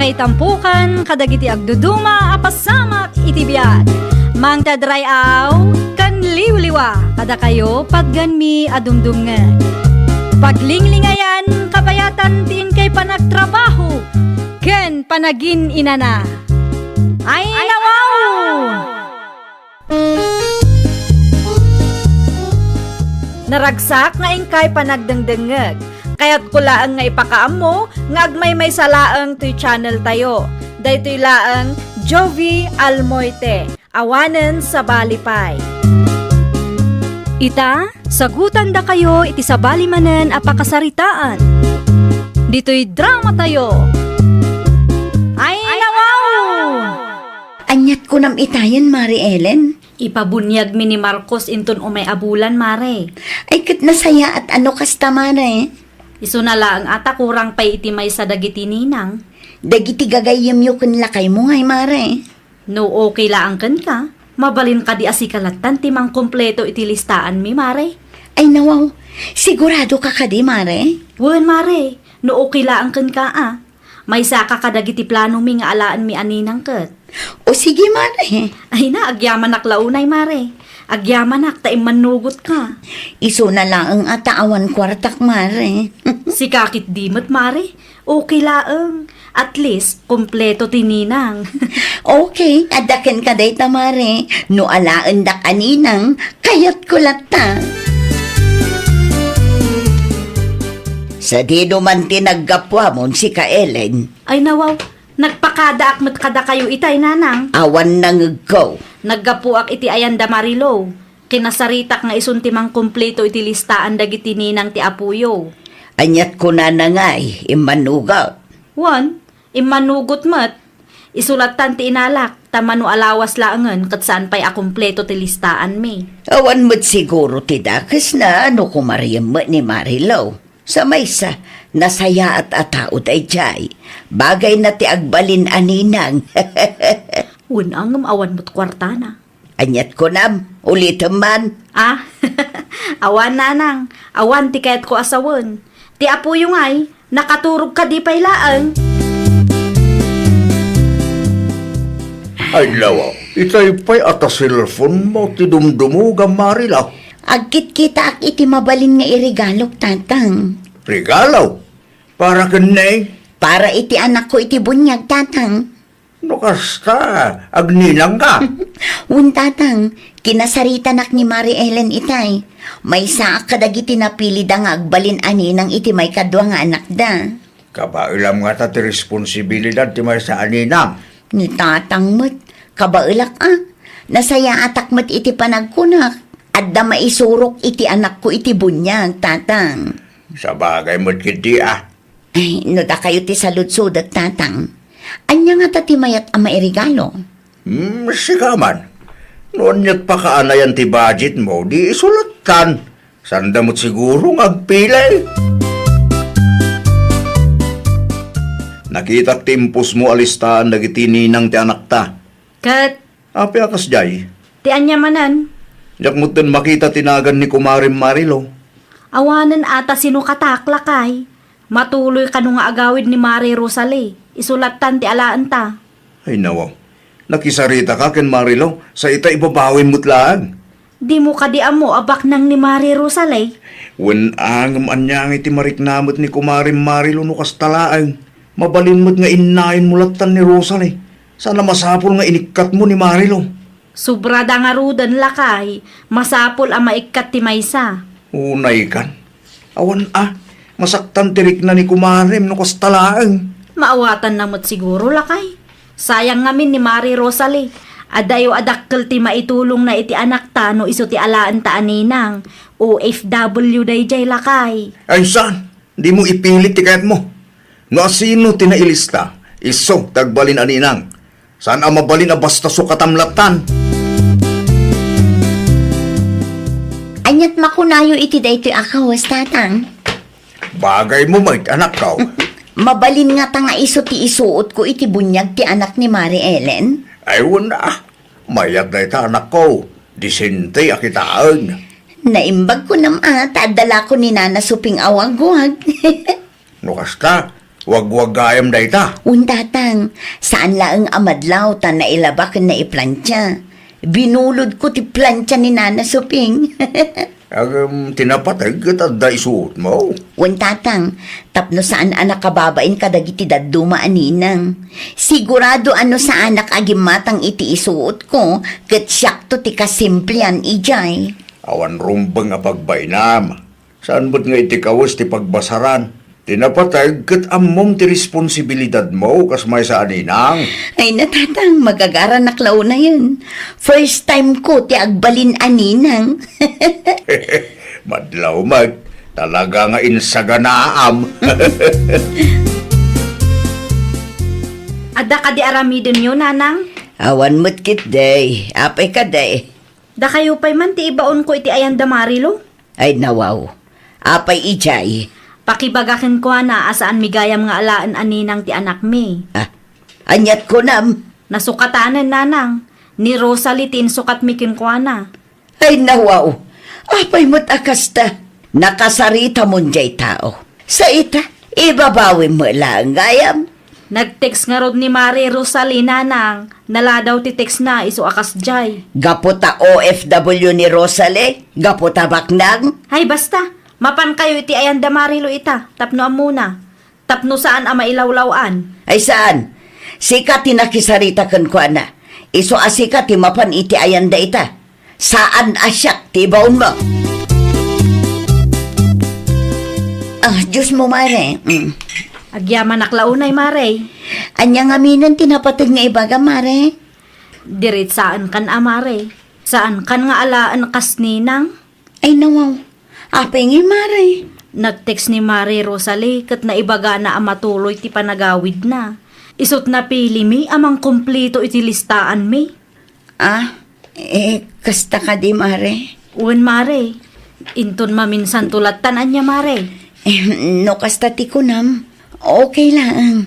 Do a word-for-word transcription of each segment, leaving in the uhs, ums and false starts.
Itampukan kadagiti agduduma a pasamak iti biag. Mangted ray-aw ken liwliwa kadakayo patganmi a dumdumngeg. Paglinglingayan kabayatan ti inkay panagtrabaho ken panagin-inana. Ay, nawaw! Naragsak nga inkay panagdengdengngeg. Kayatko laeng nga ipakaammo nga agmaymaysa laeng toy channel tayo. Daytoy laeng Jovi Almoite, awanen sabali pay. Ita, sagutandakayo iti sabali manen a pakasaritaan. Ditoy drama tayo. Ay, nawaw! Aniat kunam itayen, Mari Ellen? Ipabuniagmi ni Marcos inton umay a bulan, Mare. Ay, ket nasayaat a no kasta, Mare. Isuna laeng a ta kurang pay iti maysa dagiti ninang. Dagiti gagayyemyo ken lakaymo ngay, Mare. No okay laeng kenka, mabalin kadi a sika lattan ti mangkumpleto iti listaanmi, Mare? Ay, nawaw. Sigurado ka kadi, Mare? Wen, Mare. No okay laeng kenka, a. Maysaka kadagiti planomi nga alaenmi a ninang ket. O sige, Mare. Ay na, agyamanak la unay, Mare. Agyamanak ta immannugotka. Isuna laeng a ta awan kuartak, Mare. Sika ketdi met, Mare. Okay laeng. At least, kompleto ti ninang. Okay, adda kenka dayta, Mare. No alaendak a ninang, kayatko latta. Sadino man ti naggapuamon, sika Ellen? Ay, nawaw, nagpakadaak met kadakayo itay, Nanang. Awan nangegko. Naggapuak iti ayan da Marilo. Kinasaritak nga isun ti mangkumpleto iti listaan dagiti ninang ti apoyo. Aniat kunana ngay, immannugak? Wen, immanugot met. Isu lattan ti inalak, ta mano a lawas laengen ket saan pay a kumpleto ti listaanmi. Awan met siguro ti dakesna no kumariem met ni Marilo. Sa maysa, nasayaat a tao daydiay. Bagayna ti agbalin a ninang. Wen a ngem awan met kuartana. Aniat kunam, ulitem man. Ah, awan, Nanang. Awan ti kayatko a sawen. Ti apoyo ngay, nakaturog kadi pay laeng. Ay, lawa, itay pay a ta cellphone mo ti dumdumogam, Marilo. Agkitkitaak iti mabalin nga iregalok, Tatang. Regalo? Para ken ni? Para iti anakko iti buniag, Tatang. No kasta, agninangka? Wen, Tatang, kinasaritanak ni Mari Ellen itay. Maysaak kadagiti napilida nga agbalin a ninang iti maikadua nga anakda. Kabaelam ngata ti responsibilidad ti maysa a ninang. Ni Tatang met, kabaelak a. Nasayaatak met iti panagkunak. Adda maisurok iti anakko iti buniag, Tatang. Sabagay met ketdi a. Ay, no dakayo ti saludsodet, Tatang. Ania ngata ti mayat a mairegalo? Hmm, sika man. No aniat pakaanayan ti budget mo, di isu lattan. Saanda met siguro nga agpili. Nakitak ti impos mo a listaan dagiti ninang ti anakta. Ket? Apay a kasdiay? Ti ania manen? Diak metten makita ti nagan ni kumarem Marilo. Awanen a ta sinokatak, lakay. Matuloy kano nga agawid ni Mari Rosalie. Isu lattan ti alaenta. Ay, nawaw. Nakisaritaka ken Marilo, sa ita ibabawim met laeng. Dimo kadi ammo a baknang ni Mari Rosalie? Wen a, ngem ania ngay ti marikna met ni kumarem Marilo no kasta laeng? Mabalin met nga innayenmo lattan ni Rosalie. Saan a masapul nga inikkatmo ni Marilo. Sobrada ngaruden, lakay. Masapul a maikkat ti maysa. Unaykan. Awan a, masaktan ti rikna ni kumarem no kasta laeng. Maawatanna met siguro, lakay. Sayang ngamin ni Mari Rosalie. Adayo a dakkel ti maitulongna iti anakta no isu ti alaenta a ninang. O F W daydiay, lakay. Ay, saan? Dimo ipilit ti kayatmo. No asino ti nailista, isu ti agbalin a ninang. Saan a mabalin a basta sukatam lattan. Aniat makunayo iti daytoy a kawes, Tatang? Bagaymo met, anakko. Mabalin ngata nga isu ti isuotko iti buniag ti anak ni Mari Ellen? Ay, wen a. Mayat dayta, anakko. Disente a kitaen. Naimbag kunam a, ta adda la ko ni Nana Suping a wagwag. No kasta, Wagwag gayam dayta. Wen, Tatang, saan laeng a madlaw ta nailaba ken naiplantia. Binulodko ti plantia ni Nana Suping. Agem, ti napateg ket adda isuotmo? Wen, Tatang, tapno saan a nakababain kadagiti dadduma a ninang. Sigurado a no saanak a gimmatang iti isuotko, ket siakto ti kasimplian idiay. Awan rumbeng a pagbainam. Saan met nga iti kawes ti pagbasaran? Ti napateg ket ammom ti responsibilidadmo kas maysa a ninang. Ay na, Tatang, magagaranak la unayen. First time ko ti agbalin a ninang. Madlaw met, talaga nga insaganaam. Adda kadi aramidenyo, Nanang? Awan met ketdi. Apay kadi? Dakayo pay man ti ibaonko iti ayan da Marilo. Ay, nawaw. Apay idiay? Pakibaga kenkuana a saanmi gayam nga alaen a ninang ti anakmi. Ah, aniat kunam? Nasukatanen, Nanang. Ni Rosalie ti insukatmi kenkuana. Ay, nawaw. Apay met a kasta? Nakasaritamon diay tao. Sa ita, ibabawim met laeng gayam. Nag-text ngarud ni Mare Rosalie, Nanang. Naladaw ti textna isu a kasdiay. Gapu ta O F W ni Rosalie? Gapu ta baknang? Ay, basta. Mapankayo iti ayan da Marilo ita, tapno ammona. Tapno saan a mailawlaw-an. Ay, saan? Sika ti nakisarita kenkuana. Isu a sika ti mapan iti ayan da ita. Saan a siak ti ibaonmo. Ah, Diyos mo, Mare. Mm. Agyamanak la unay, Mare. Ania ngamin ti napateg nga ibaga, Mare? Diritsaenkan a, Mare. Saankan nga alaen kas ninang? Ay, nawaw. Apay ngay, Mare? Nag-text ni Mare Rosalie ket naibagana a matuloy ti panagawidna. Isut' napilimi a mangkumplito iti listaanmi. Ah, eh, kasta kadi, Mare? Wen, Mare. Inton maminsanto lattan ania, Mare? Eh, no kasta ti kunam, okay laeng.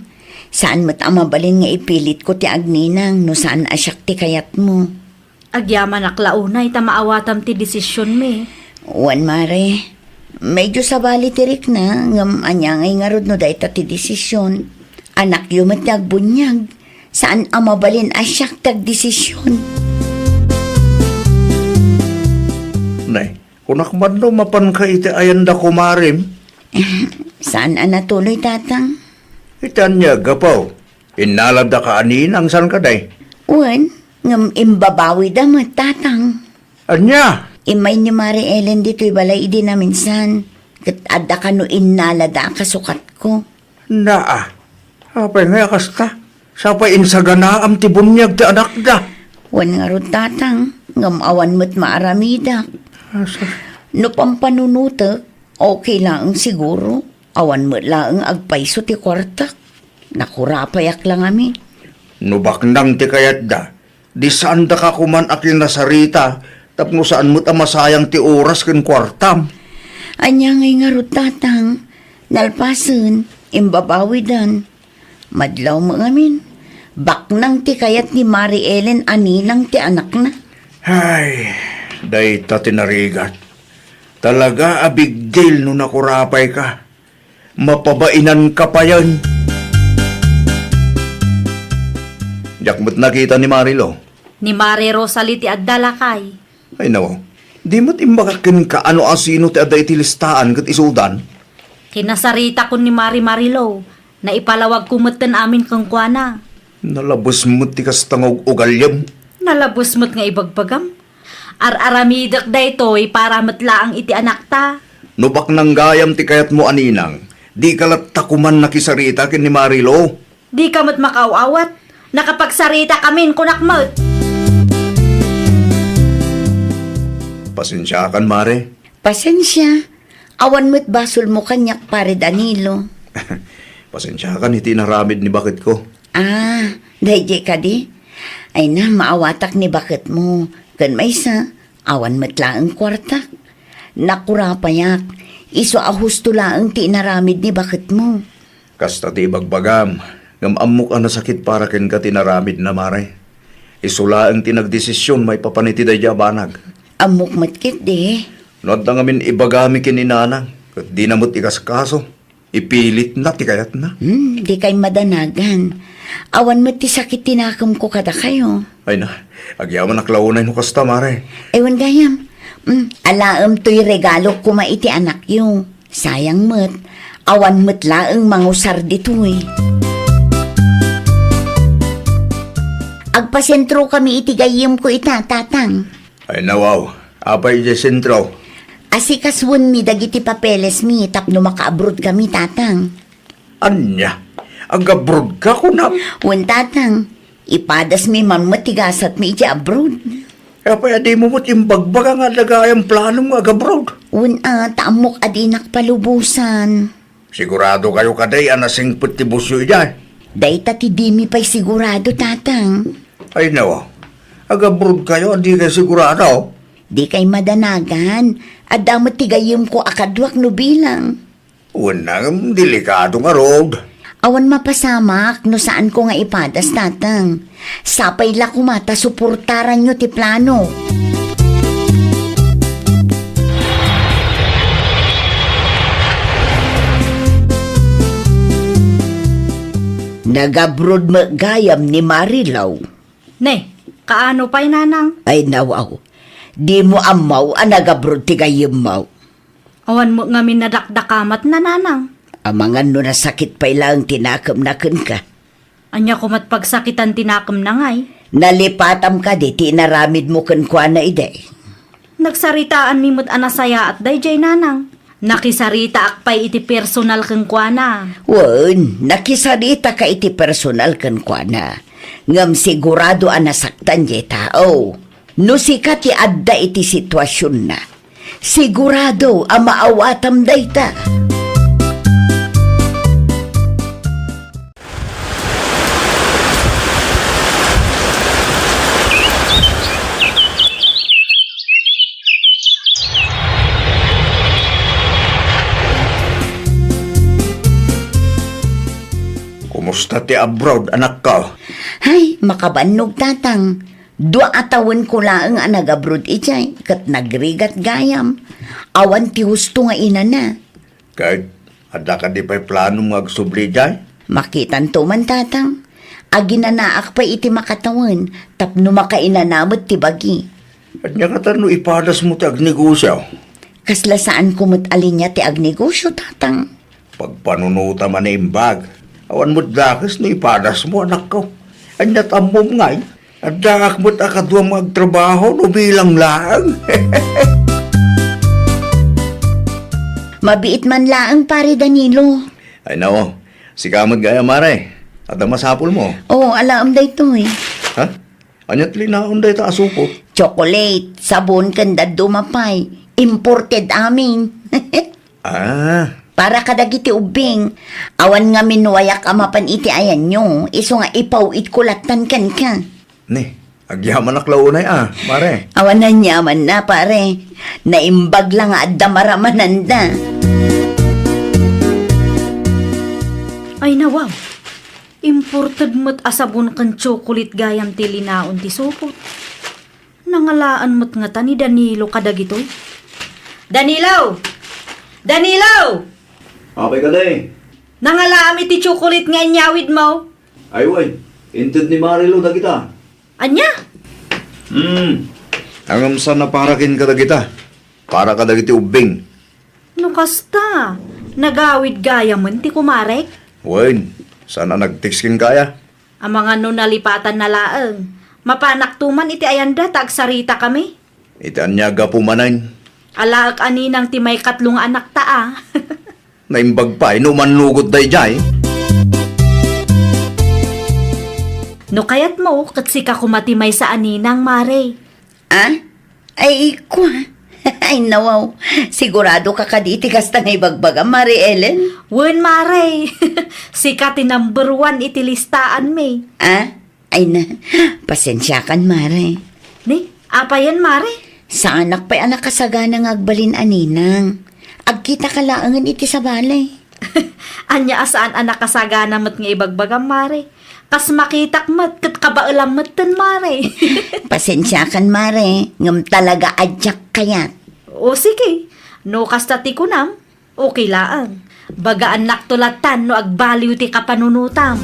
Saan met a mabalin nga ipilitko ti agninang no saan a siak ti kayatmo. Agyamanak la unay ta maawatam ti desisionmi. Wen, Mare. Medyo sabali ti rikna, ngem ania ngay ngarud no dayta ti desision? Anakyo met ti agbuniag. Saan a mabalin a siak ti agdesision. Nay, kunak man no mapanka iti ayan da kumarem? Eh, saan a natuloy, Tatang? Iti ania, gapu? Innaladaka a ninang, saan kadi? Wen, ngem imbabawida met, Tatang. Ania? Immay ni Mari Ellen ditoy balay idi naminsan, ket adda kano innalada a kasukatko. Naa, apay ngay a kasta? Sapay insaganaam ti buniag ti anakda. Wen ngarud, Tatang, ngem awan met maaramidak. Asa? No pampanunotek, okay laeng siguro. Awan met laeng agpayso ti kuartak. Nakurapayak la ngamin. No baknang ti kayatda, di saandaka koman a kinasarita tapno saan met a masayang ti oras ken kuartam. Ania ngay ngarud, Tatang? Nalpasen, imbabawidan. Madlaw met ngamin. Baknang ti kayat ni Mari Ellen a ninang ti anakna. Ay, dayta ti narigat. Talaga a big deal no nakurapayka. Mapabainanka payen. Diak met nakita ni Mari Lo. Ni Mari Rosalie ti adda, lakay. Ay, nawaw. Di met imbagak kenka no asino ti adda iti listaan ket isudan? Kinasaritakon ni Mari Marilo. Naipalawagko metten amin kenkuana. Nalabes met ti kasta nga ug-ugalyem. Nalabes met nga ibagbagam. Ar-aramidek daytoy para met laeng iti anakta. No baknang gayam ti kayatmo a ninang, dika latta koman nakisarita ken ni Marilo. Dika met makaaw-awat. Nakapagsarita kamin, kunak met. Pasensiakan, Mare. Pasensia. Awan met basolmo kaniak, Pare Danilo. Pasensiakan iti inaramid ni baketko. Ah, daydiay kadi? Ay na, maawatak ni baketmo. Ken maysa, awan met laeng kuartak. Nakurapayak, isu a husto laeng ti inaramid ni baketmo. Kasta ti ibagbagam, ngem ammok a nasakit para kenka ti inaramidna, Mare. Isu laeng ti nagdesision maipapan iti daydiay a banag. Ammok met ketdi. No adda ngamin ibagami ken ni Nanang, ket dina met ikaskaso. Ipilitna ti kayatna. Hmm, dikay madanagan. Awan met ti sakit ti nakemko kadakayo. Ay na, agyamanak la unay no kasta, Mare. Ewan gayam. Hmm, alaem toy regalo koma iti anakyo. Sayang met, awan met laeng mangusar ditoy. Agpasentrokami iti gayyemko ita, Tatang. Ay, nawaw. Apay idiay sentro? Asikasuenmi dagiti papelesmi tapno makaabroadkami, Tatang. Ania? Agabroadka, kunam? Wen, Tatang. Ipadasmi man met ti gasatmi idiay abroad. Apay a dimo met imbagbaga nga adda gayam planom nga agabroad? Wen a, ta ammok a dinak palubosan. Sigurado kayo kadi a nasingpet ti busyo idiay? Dayta ti dimi pay sigurado, Tatang. Ay, nawa. Agabroad kayo, a di kayo sigurado? Di kay madanagan. Adda met ti gayyemko a kaduak no bilang. Wen, delikado ngarud. Awan mapasamak no saanko nga ipadas, Tatang. Sapay la koma ta suportaranyo ti plano. Nagabroad met gayam ni Marilou. Ne, kaano pay, Nanang? Ay, nawaw. Dimo ammo a nagabroad ti gayyemmo. Awan met ngamin nadakdakamatna, Nanang. Amangan no nasakit pay laeng ti nakemna kenka. Ania komat pagsakitan ti nakemna ngay? Nalipatam kadi ti inaramidmo kenkuana idi? Nagsaritaanmi met a nasayaat daydiay, Nanang. Nakisaritaak pay iti personal kenkuana. Wen, nakisaritaka iti personal kenkuana. Ngem sigurado a nasaktan diay tao. No sika ti adda iti situasionna, sigurado a maawatam dayta. Kumusta ti abroad, anakko? Ay, makabannog, Tatang. Dua a tawenko laeng a nagabroad idiay, ket nagrigat gayam. Awan ti husto nga inana. Ket adda kadi pay planom nga agsubli idiay? Makitanto man, Tatang. Aginanaak pay iti makatawen tapno makainana met ti bagi. Ania ngata no ipadasmo ti agnegosio? Kasla saanko met a linia ti agnegosio, Tatang. Pagpanunotam a naimbag. Awan met dakes no ipadasmo, anakko. Ania ti ammom ngay? Addaak met a kaduam nga agtrabaho no bilang laeng. Mabiit man laeng, Pare Danilo. Ay, nao. Sika met gayam, Mare. Adda masapulmo? Oo, alaem daytoy. Ha? Ania ti linaon dayta a supot? Chocolate, sabon, ken dadduma pay. Imported amin. Ah. Para kadagiti ubbing, awan ngamin no ayak a mapan iti ayanyo, isu nga ipaw-itko lattan kenka. Ni, agyamanak la unay a, Mare. Awan aniamanna, Pare. Naimbag la nga adda maramananda. Ay, nawaw. Imported met a sabon ken chocolate gayam ti linaon ti supot. Nangalaan met ngata ni Danilo kadagitoy. Danilo! Danilo! Apay kadi? Nangalaam iti chocolate nga inyawidmo. Ay, wen, inted ni Marilou dagita. Ania? Hmm. Ngem saan a para ken kadagita. Para kadagiti ubbing. No kasta, nagawid gayamen ti kumarek? Wen, saan a nag-text kenka aya? Amangan no nalipatanna laeng. Mapanakto man iti ayanda ta agsaritakami. Iti ania gapu manen? Alaek a ninang ti maikatlo nga anakta a. Naimbag pay no umannugot daydiay. No kayatmo, ket sika koma ti maysa a ninang, Mare. Ah? Ay, kua. Ay, nawaw. Sigurado ka kadi iti kasta nga ibagbagam, Mare Ellen? Wen, Mare. Sika ti number one iti listaanmi. Ah? Ay na, pasensiakan, Mare. Ni, apayen, Mare? Saanak pay a nakasagana nga agbalin a ninang. Agkitaka laengen iti sabali. Ania a saan a nakasagana met nga ibagbagam, Mare? Kas makitak met ket kabaelam metten, Mare. Pasensiakan, Mare, ngem talaga a diak kayat. O sige, no kasta ti kunam, Okay laeng. Bagaannakto lattan no agbaliw ti kapanunotam.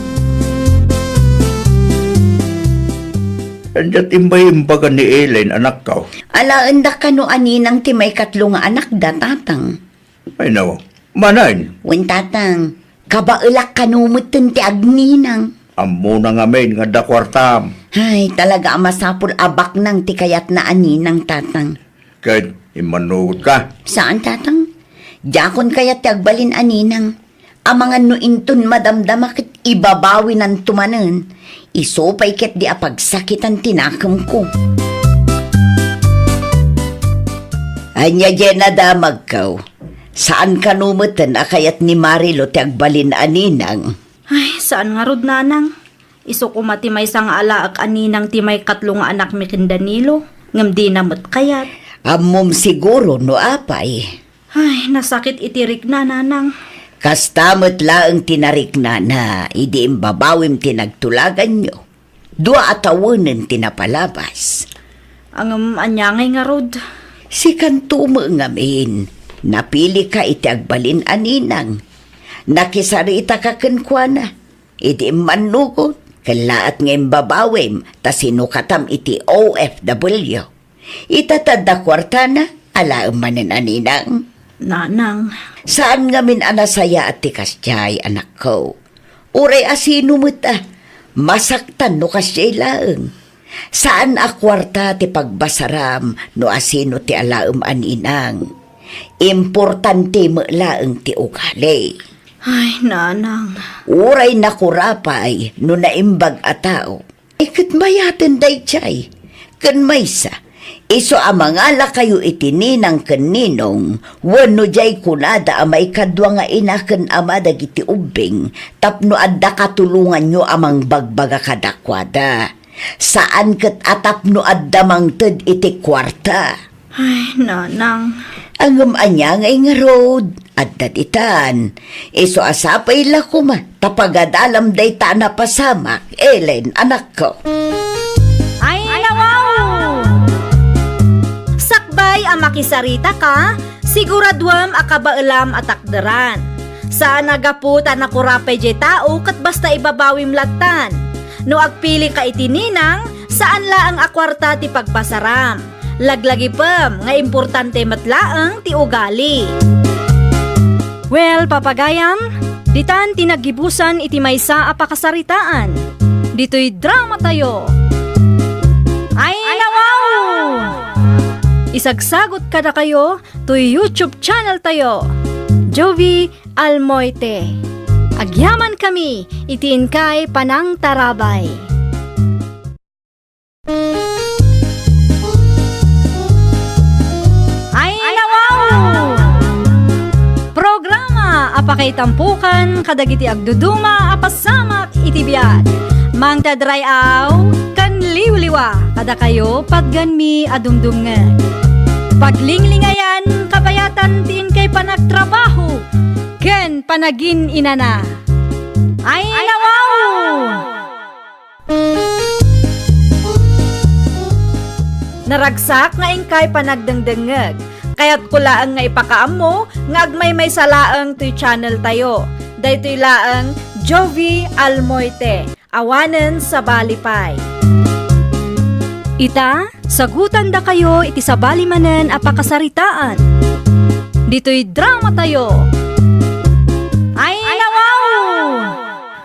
Diak imbay imbaga ni Ellen, anakko. Alaendak kano a ninang ti maikatlo nga anakda, Tatang. Ay, nawa. Manen? Wen, Tatang. Kabaelak kano metten ti agninang. Ammona ngamin nga adda kuartam. Ay, talaga a masapul a baknang ti kayatna a ninang, Tatang. Ket immannugotka? Saan, Tatang. Diakon kayat ti agbalin a ninang. Amangan no inton madamdama ket ibabawinanto manen. Isu pay ketdi a pagsakitan ti nakemko. Ania diay nadamagko? Saan kano metten a kayat ni Marilou ti agbalin a ninang? Ay, saan ngarud, Nanang. Isu koma ti maysa nga alaek a ninang ti maikatlo nga anakmi ken Danilo, ngem dina met kayat. Ammom siguro no apay. Ay, nasakit iti rikna, Nanang. Kasta met laeng ti nariknana idi imbabawim ti nagtulaganyo. Dua a tawenen ti napalabas. Ngem ania ngay ngarud? Sikanto met ngamin, napilika iti agbalin a ninang. Nakisaritaka kenkuana. Idi immannugot, kellaat nga imbabawim ta sinukatam iti O F W. Ita ta adda kuartana, alaem manen a ninang. Nanang. Saan ngamin a nasayaat ti kasdiay, anakko. Uray asino met a, masaktan no kasdiay laeng. Saan a kuarta ti pagbasaram no asino ti alaem a ninang. Importante met laeng ti ugali. Ay, Nanang. Uray nakurapay no naimbag a tao. Iket mayaten daydiay. Ken maysa, isu a mangalakayo iti ninang ken ninong, wenno diay kunada a maikadua nga ina ken ama dagiti ubbing, tapno adda katulonganyo a mangbagbaga kadakuada. Saan ket a tapno adda mangted iti kuarta. Ay, Nanang. Ngem ania ngay ngarud? Adda ditan. Isu a sapay la koma ta pagadalam dayta a napasamak, Ellen, anakko. Ay, nawaw! Sakbay a makisaritaka, siguraduem a kabaelam a takderan. Saan a gapu ta nakurapay diay tao ket basta ibabawim lattan. No agpilika iti ninang, saan laeng a kuarta ti pagbasaram. Laglagipem nga importante met laeng ti ugali. Well, papagayam, ditan ti naggibusan iti maysa a pakasaritaan. Ditoy dramatayo. Ay, nawaw! Isagsagot kadakayo toy YouTube channel tayo, Jovie Almoite. Agyamankami iti inkay panangtarabay. Ay, nawaw! Programa a pakaitampokan kadagiti agduduma a pasamak iti biag. Mangted ray-aw ken liwliwa kadakayo patgenmi a dumdumngeg. Paglinglingayan, kabayatan ti inkay panagtrabaho ken panagin-inana. Ay, nawaw! Naragsak nga inkay panagdengdengngeg. Kayatko laeng nga ipakaammo nga agmaymaysa laeng toy channel tayo. Daytoy laeng Jovie Almoite, awanen sabali pay. Ita, sagutandakayo iti sabali manen a pakasaritaan. Ditoy dramatayo. Ay, nawaw!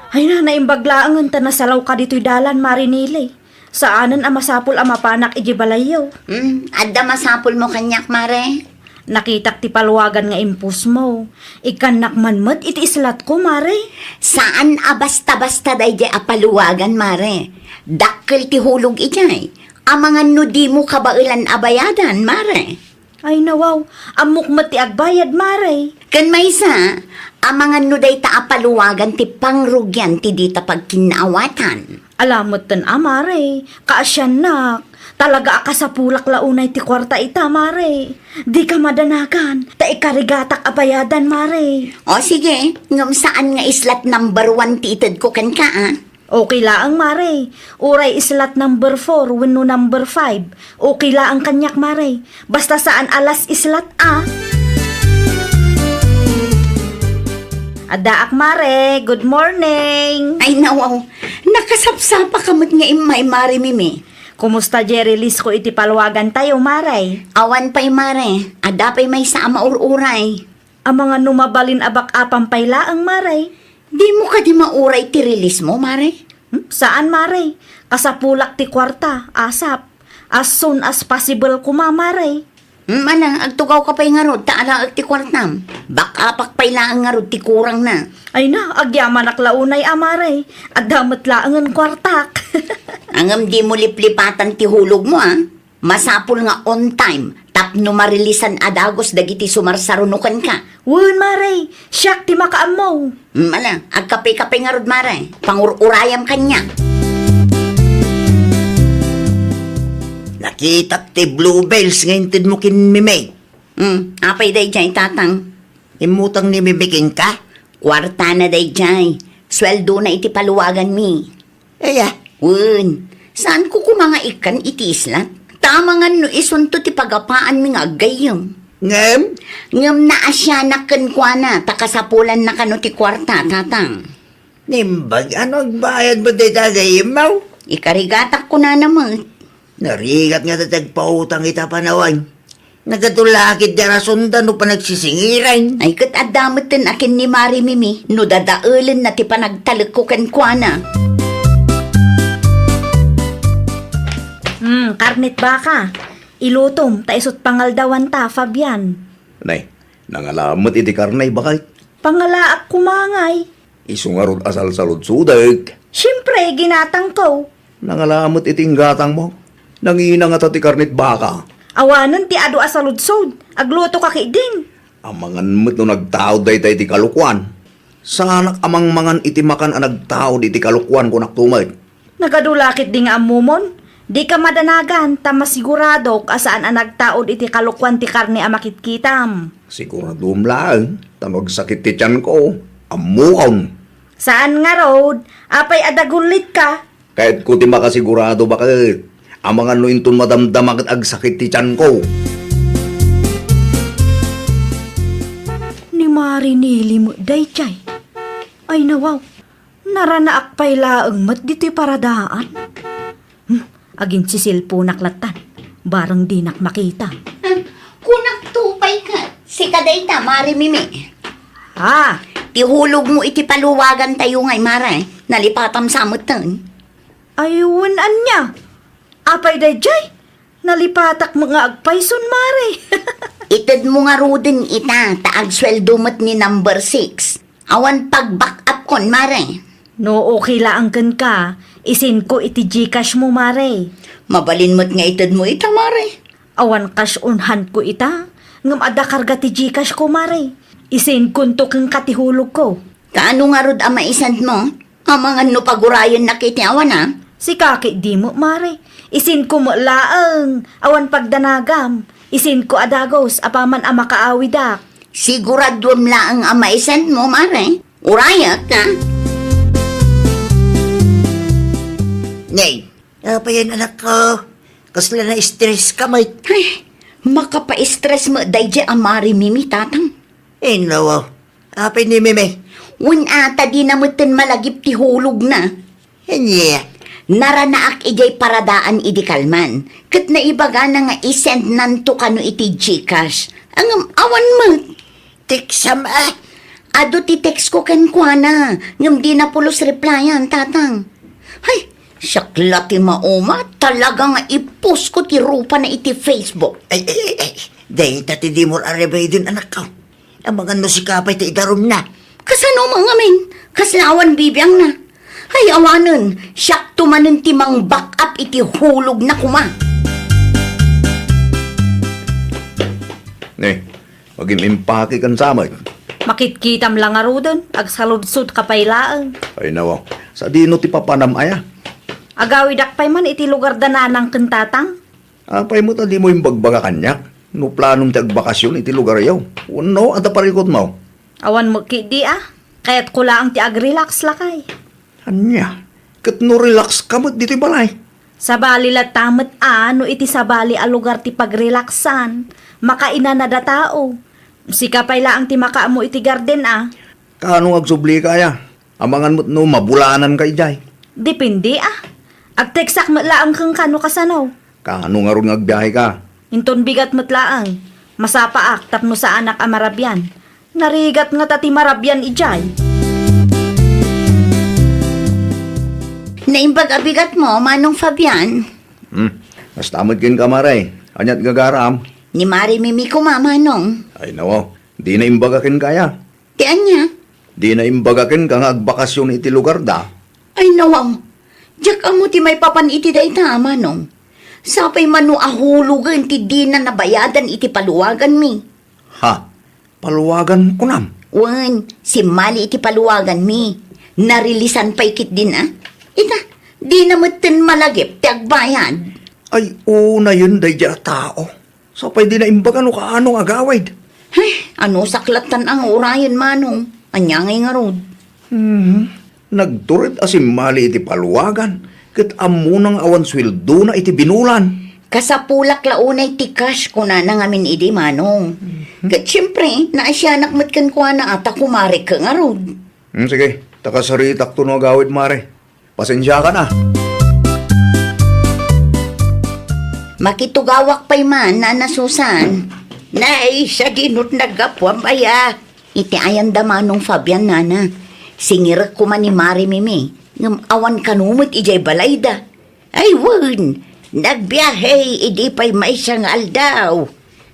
Ay na, naimbag laengen ta nasalawka ditoy dalan, Mare Nele. Saanen a masapul a mapanak idiay balayyo. Hmm, adda masapulmo kaniak, Mare? Nakitak ti paluagan nga impostmo. Ikkannak man met iti islatko, Mare. Saan a basta-basta daydiay a paluagan, Mare. Dakkel ti hulog idiay. Amangan no dimo kabaelan a bayadan, Mare. Ay, nawaw, ammok met ti agbayad, Mare. Ken maysa, amangan no dayta a paluagan ti pangrugian ti dita pagkinnaawatan. Ala metten a, Mare, kaasiannak, talaga a kasapulak la unay ti kuarta ita, Mare. Dika madanagan, ta ikarigatak a bayadan, Mare. O sige, ngem saan nga islat number one ti itedko kenka, a? Okay laeng, Mare. Uray islat number four wenno number five. Okay laeng kaniak, Mare. Basta saan a last islat, a. Addaak, Mare. Good morning. Ay, nawaw. Nakasapsapaka met nga immay, Mare Mimi. Kumusta diay release ko iti paluagantayo, Mare? Awan pay, Mare. Adda pay maysa a maur-uray. Amangan no mabalin a bak-apam pay laeng, Mare. Dimo kadi mauray ti release mo, Mare? Hmm? Saan, Mare. Kasapulak ti kuarta, asap. As soon as possible koma, Mare. Hmm, ala, agtugawka pay ngarud, ta alaek ti kuartam. Bak-apak pay laeng ngarud ti kurangna. Ay na, agyamanak la unay a, Mare. Adda met laengen kuartak. Ngem dimo liplipatan ti hulogmo, a. Masapul nga on time tapno marilisan a dagus dagiti sumarsaruno kenka. Wen, Mare, siak ti makaammo. Mm, ala, agkape-kape ngarud, Mare. Pangur-urayam kaniak. Nakitak ti bluebells nga intedmo ken Mimi. Mm, apay daydiay, Tatang? Immutang ni Mimi kenka? Kuartana daydiay. Sueldona iti paluaganmi. Aya, wen, saanko koma nga ikkan iti isla? Ta amangan no isunto ti pagapaanmi nga aggayyem. Ngem? Ngem naasianak kenkuana, ta kasapulanna kano ti kuarta, Tatang. Naimbag, ano agbayad mo dayta gayyemmo? Ikarigatak kunana met. Narigat nga ti agpautang ita panawen. Nagadu la ketdi a rason ta no panagsisingiran. Ay, ket adda metten a ken ni Mari Mimi no dadaelenna ti panagtalekko kenkuana. Hmm, karnet baka. Ilutom, ta isut pangaldawanta, Fabian. Nay, nangala met iti karne, baket. Pangalaak koma ngay. Isu ngarud a salsaludsodek. Siempre, ginatangko. Nangala met iti inggatangmo. Nangina ngata ti karnet baka. Awanen ti adu a saludsod. Aglutoka ketdin. Amangan met no nagtaud dayta iti kalokuan. Saanak a mangmangan iti makan a nagtaud iti kalokuan, kunak to met. Nagadu la ketdi nga ammomon. Dika madanagan, ta masiguradok a saan a nagtaud iti kalokuan ti karne a makitkitam. Siguraduem laeng, ta no agsakit ti tianko, ammokon. Saan ngarud, apay a dagullitka? Kayatko ti makasigurado, baket. Amangan no inton madamdama ket agsakit ti tianko. Ni Mari Nili met daydiay. Ay, nawaw. Naranaak pay laeng met ditoy paradaan. Hmm, aginsisilponak lattan. Bareng dinak makita. Hmm, kunak to pay ket. Sika dayta, Mari Mimi. Ah. Ti hulogmo iti paluagantayo ngay, Mare. Nalipatam sa metten. Ay, wen ania? Apay daydiay? Nalipatak met nga agpayson, Mare. Itedmo ngaruden ita, ta agsueldo met ni number six. Awan pag-back up kon, Mare. No okay laeng kenka, isendko iti GCash mo, Mare. Mabalin met nga itedmo ita, Mare. Awan cash on hand ko ita, ngem adda karga ti GCash ko, Mare. Isendkonto kenka ti hulogko. Kaano ngarud a maisend mo? Amangan no pagurayennak iti awan, a? Sika ketdi met, Mare. Isendko met laeng. Awan pagdanagam. Isendko a dagus apaman a makaawidak. Siguraduem laeng a maisend mo, Mare. Urayek, a? Nay, apayen, anakko? Kasla na-stress ka met. Ay, makapa-stress met daydiay a Mari Mimi, Tatang. Inno, apay ni Mimi? Wen a, ta dina metten malagip ti hulogna. Ania? Naranaak idiay paradaan idi kalman, ket naibagana nga isendnanto kano iti GCash. Ngem awan met. Teksam a. Adu ti text ko kenkuana, ngem dina pulos replyan, Tatang. Hay, siak la ti mauma, talaga nga i-post ko ti rupana iti Facebook. Ay, ay, ay, ay. Dayta ti dimo a remedyom, anakko. Amangan no sika pay ti idarumna. Kasano man ngamin? Kasla awan bibiangna. Ay, awanen, siakto manen ti mang-back up iti hulogna koma. Ne, agim-impake ken samet. Makitkitam la ngaruden, agsaludsodka pay laeng. Ay, nawa, sadino ti papanam aya? Agawidak pay man iti lugar da nanang ken tatang. Apay met a dimo imbagbaga kaniak no planom ti agbakasyon iti lugaryo wenno adda parikutmo? Awan met ketdi a. Kayatko laeng ti agrelax, lakay. Ania? Ket no relax ka met ditoy balay? Sabali latta met a no iti sabali a lugar ti pagrelaxan, makainanada tao. Sika pay laeng ti makaammo iti garden a. Kaano nga agsublika aya? Amangan met no mabulananka idiay. Depende, a. Agteksak met laeng kenka no kasano. Kaano ngarud nga agbiaheka? Inton bigat met laeng, masapaak tapno saanak a marabian. Narigat ngata ti marabian idiay. Naimbag a bigatmo, Manong Fabian. Hmm, kasta met kenka, Mare. Ania't gagaram? Ni Mare Mimi koma, Manong. Ay, nawaw. Di naimbag a kenka aya. Ti ania? Di naimbag a kenka nga agbakasyon iti lugarda. Ay, nawaw. Diak ammo ti maipapan iti dayta, Manong. Sapay mano a hulogen ti dina nabayadan iti paluwaganmi. Ha? Paluwagan kunam? Wen, simmali iti paluwaganmi. Narilisan pay ketdin a. Ita, dina metten malagip ti agbayad. Ay, unayen daydiay a tao. Sapay di naimbag no kaano nga agawid. Ay, anusak lattan a nga urayen, Manong. Ania ngay ngarud? Hmm. Nagtured a simmali iti paluwagan, ket ammona nga awan sueldona iti binulan. Kasapulak la unay ti cash, kunana ngamin idi, Manong. Mhm. Ket siempre, naasianak met kenkuana a ta kumarek ngarud. Hmm, sige, ta kasaritakto no agawid, Mare. Pasensiakan a. Makitugawak pay man, Nana Susan. Nay, sadinot naggapuam aya. Iti ayanda Manong Fabian, Nana. Singirek koma ni Mare Mimi, ngem awan kano met idiay balayda. Ay wen, nagbiahe idi pay maysa nga aldaw.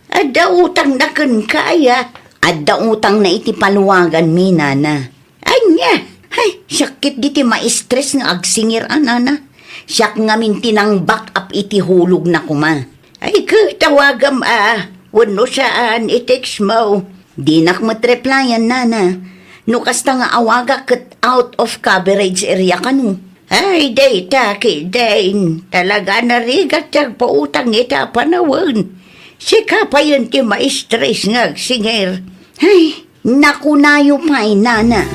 Adda utangna kenka aya. Adda utangna iti paluwaganmi, Nana. Ania? Ay, sakit diti maistres nga agsingir a, Nana. Siak ngamin ti nang-back up iti hulogna koma. Ay, ket tawagam a, wenno saan, i-text mo. Dinak met replyan, Nana. No kasta nga awagak ket out of coverage area kano. Ay, dayta ketdin. Talaga narigat ti agpautang ita a panawen. Sika payen ti maistres nga agsingir. Ay, nakunayo pay, Nana.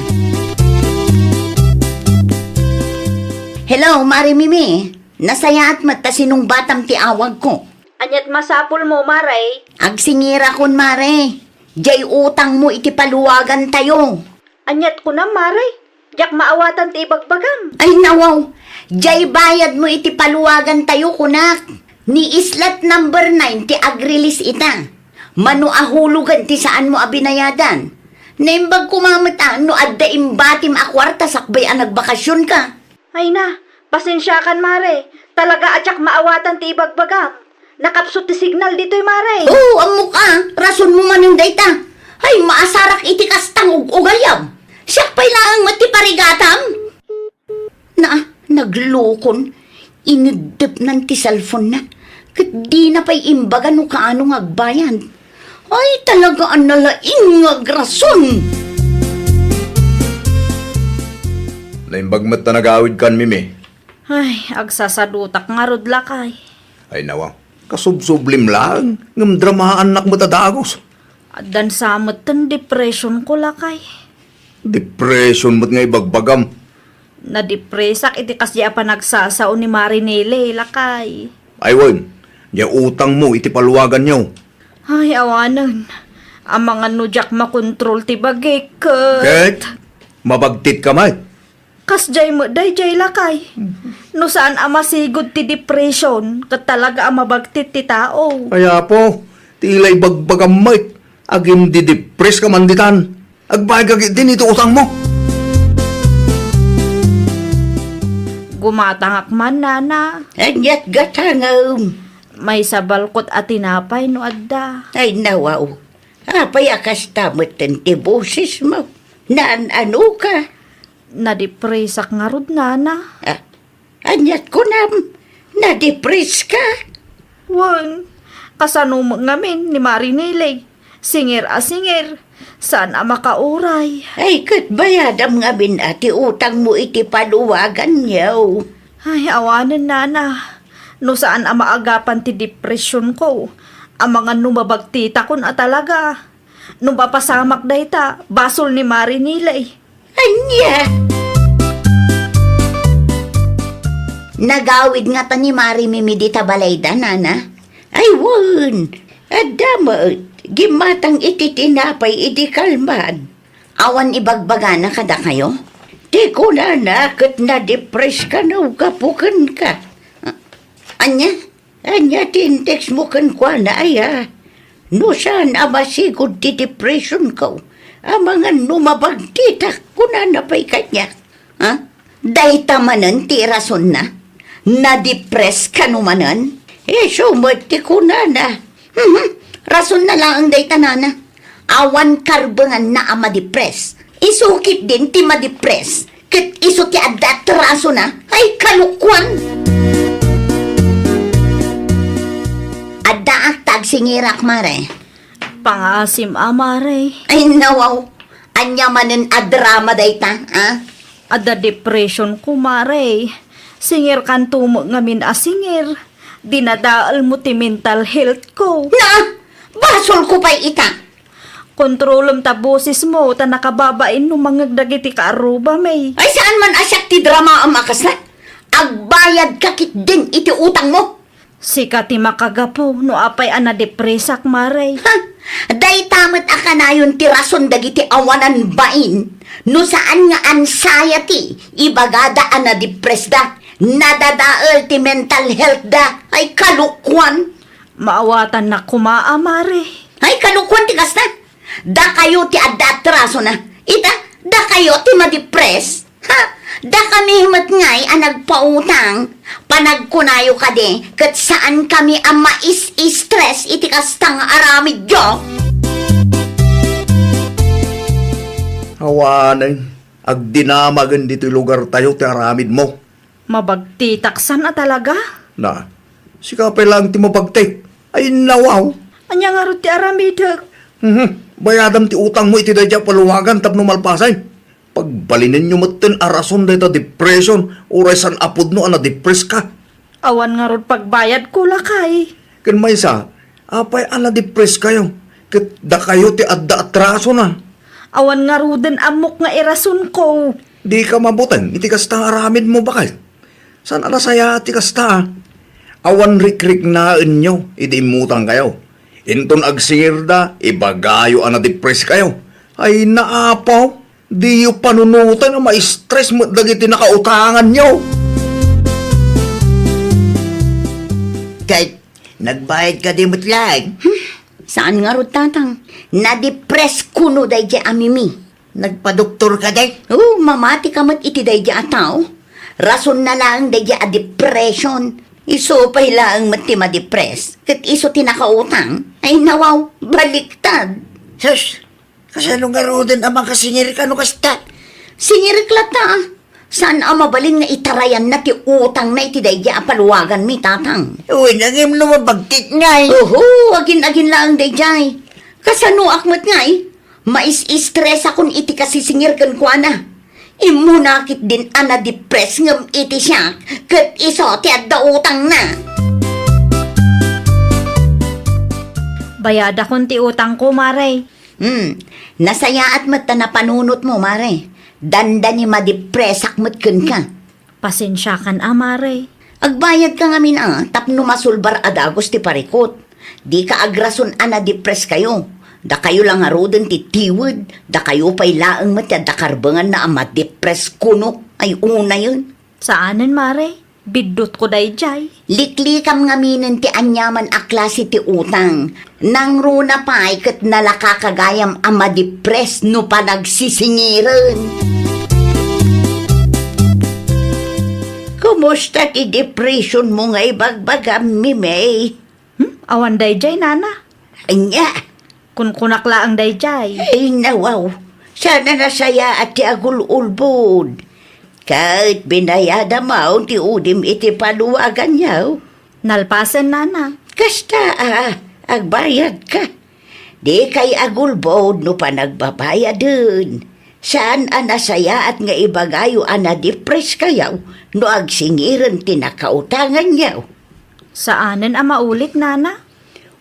Hello, Mare Mimi. Nasayaat met ta sinungbatam ti awagko. Ania't masapulmo, Mare? Agsingirakon, Mare. Diay utangmo iti paluwagantayo. Ania't kunam, Mare? Diak maawatan ti ibagbagam. Ay, nawaw. Diay bayadmo iti paluwagantayo, kunak. Ni slot number nine ti ag-release ita. Mano a hulogen ti saanmo a binayadan. Naimbag koma met a no adda imbatim a kuarta sakbay a nagbakasionka. Ay na, pasensiakan, Mare. Talaga a diak maawatan ti ibagbagam. Nakapsut ti signal ditoy, Mare. Oo, ammok a. Rasonmo manen dayta. Ay, maasarak iti kastang ug-ugaliam. Siak pay laeng met ti parigatam. Na, naglukon. Ineddepnan ti cellphone-na. Ket dina pay imbaga no kaano nga agbayad. Ay, talaga a nalaing nga agrason! Naimbag met ta nagawidkan, Mimi. Ay, agsasadutak ngarud, lakay. Ay, nawa. Kasubsublim laeng, ngem dramaannak met a dagus. Addan sa metten depression ko, lakay. Depression met nga ibagbagam. Nadepresak iti kasdi a panagsasao ni Mare Nele, lakay. Ay wen, diay utangmo iti paluwaganyo. Ay, awanen. Amangan no diak makontrol ti bagik, ket... Ket? Mabagtitka met. Kasdiay met daydiay, lakay. No saan a masigud ti depression, ket talaga a mabagtit ti tao. Ay, Apo, ti ila ibagbagam met, agimdidepreska man ditan. Agbayadka ketdin iti utangmo. Gumatangak man, Nana. Ania't gatangem? Maysa balkot a tinapay no adda. Ay, nawaw. Apay a kasta metten ti bosesmo? Naan-anoka? Nadepresak ngarud, Nana. Ah, ania't kunam? Nadepreska? Wen, kasano met ngamin ni Mare Nele? Singir a singir, saan a makauray. Ay, ket bayadam ngamin a ti utangmo iti paluwaganyo. Ay, awanen, Nana. No saan a maagapan ti depression ko, amangan no mabagtitakon a talaga. No mapasamak dayta, basol ni Mare Nele. Ania? Nagawid ngata ni Mare Mimi dita balayda, Nana? Ay, wen. Adda met. Gimmatang iti tinapay idi kalman. Awan ibagbagana kadakayo? Ti kunana ket nadepress kano gapu kenka. Ania? Ania ti intext mo kenkuana, aya? No saan a masigud ti depression ko, amangan no mabagtitak, kunana pay kaniak. Ha? Dayta manen ti rasonna? Nadepress kano manen? Isu met ti kunana. Mhm. Rasonna laeng dayta, nana. Awan karbenganna a madepress. Isu ketdin ti madepress. Ket isu ti adda atrasona. Ay, kalokuan! Addaak ta agsingirak, mare. Pangaasim a, mare. Ay, nawaw. Ania manen a drama dayta, a? Adda depression ko, mare. Singirkanto met ngamin a singir. Dinadaelmo ti mental health ko. Na! Basolko pay ita! Kontrolem ta bosesmo ta nakababain no mangngeg dagiti kaarrubami. Ay, saan man a siak ti dramaem a kasla? Agbayadka ketdin iti utangmo. Sika ti makagapu no apay a nadepresak, mare. Ha? Dayta met a kanayon ti rason dagiti awanan bain no saan nga anxiety, ibagada a nadepressda, nadadael ti mental healthda. Ay, kalokuan! Maawatannak koma a, mare. Ay, kalokuan ti kasta! Dakayo ti adda atrasona. Ita, dakayo ti madepress. Ha? Dakami met ngay a nagpautang. Panagkunayo kadi, ket saankami a mais-stress iti kasta nga aramidyo. Awanen, agdinamagen ditoy lugartayo ti aramidmo. Mabagtitak san a talaga? Na, sika pay laeng ti mabagtik. Ay, nawaw. Ania ngarud ti aramidek? Mhm. Bayadam ti utangmo iti daydiay a paluagan tapno malpasen. Pagbalinenyo metten a rason dayta depression, uray saan a pudno a nadepress ka. Awan ngarud pagbayadko, lakay. Ken maysa, apay a nadepress kayo? Ket dakayo ti adda atrasona. Awan ngaruden ammok nga irasonko. Dika mabuteng iti kasta nga aramidmo, bakay. Saan a nasayaat ti kasta, a? Awan rikriknaenyo idi immutangkayo. Inton agsingirda, ibagayo a nadepress kayo. Ay, naapaw, diyo panunoten a ma-stress met dagiti nakautanganyo. Ket, nagbayad kadi met laeng? Hmm, saan ngarud, tatang? Nadepress kuno daydiay a Mimi. Nagpadoktor kadi? Oo, mamati ka met iti daydiay a tao. Rasonna laeng daydiay a depression. Isu pay laeng met ti madepress. Ket isu ti nakautang. Ay nawaw, baliktad. Sus, kasano ngaruden a makasingir kano kasta? Singirek latta. Saan a mabalin nga itarayanna ti utangna iti daydiay a paluaganmi, tatang? Uy, nangem no mabagtik ngay. Oho, agin-agin laeng daydiay. Kasanoak met ngay? Mais-stressakon iti kasisingir kenkuana. Immuna ketdin a nadepress ngem iti siak, ket isu ti adda utangna. Bayadakon ti utangko, mare. Hmm, nasayaat met ta napanunotmo, mare. Dandani madepressak met kenka. Pasensiakan a, mare. Agbayadka ngamin a tapno masulbar a dagus ti parikut. Dika agrason a nadepress kayo. Dakayo la ngaruden ti tiwed, dakayo pay laeng met ti adda karbenganna a madepress kuno. Ay unayen. Saanen, mare. Biddutko daydiay. Liklikam ngaminen ti aniaman a klase ti utang. Nangruna pay ket nalaka ka gayam a madepress no panagsisingiren. Kumusta ti depression mo nga ibagbagam, Mimey? Hmm? Awan daydiay, nana. Ania? Kunkunak laeng daydiay. Ay, nawaw. Saan a nasayaat ti agul-ulbod. Ket binayadam ti udim iti paluaganyo. Nalpasen, nana. Kasta a, agbayadka. Dikay agulbod no panagbabayaden. Saan a nasayaat nga ibagayo a nadepress kayo no agsingiren ti nakautanganyo. Saanen a maulit, nana.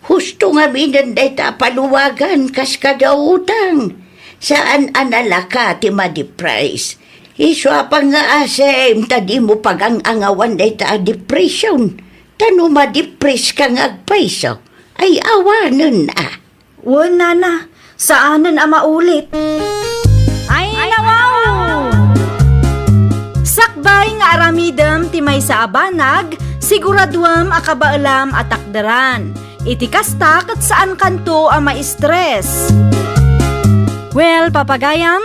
Husto ngaminen dayta a paluagan kas kada utang. Saan a nalaka ti madepress. Isu a pangngaasim ta dimo pagang-angawan dayta a depression. Ta no madepress ka nga agpayso, ay awanen a. Wen, nana, saanen a maulit. Pay nga aramidem ti maysa a banag, siguraduem a kabaelam a takderan. Iti kasta ket saankanto a ma-stress. Well, papagayam,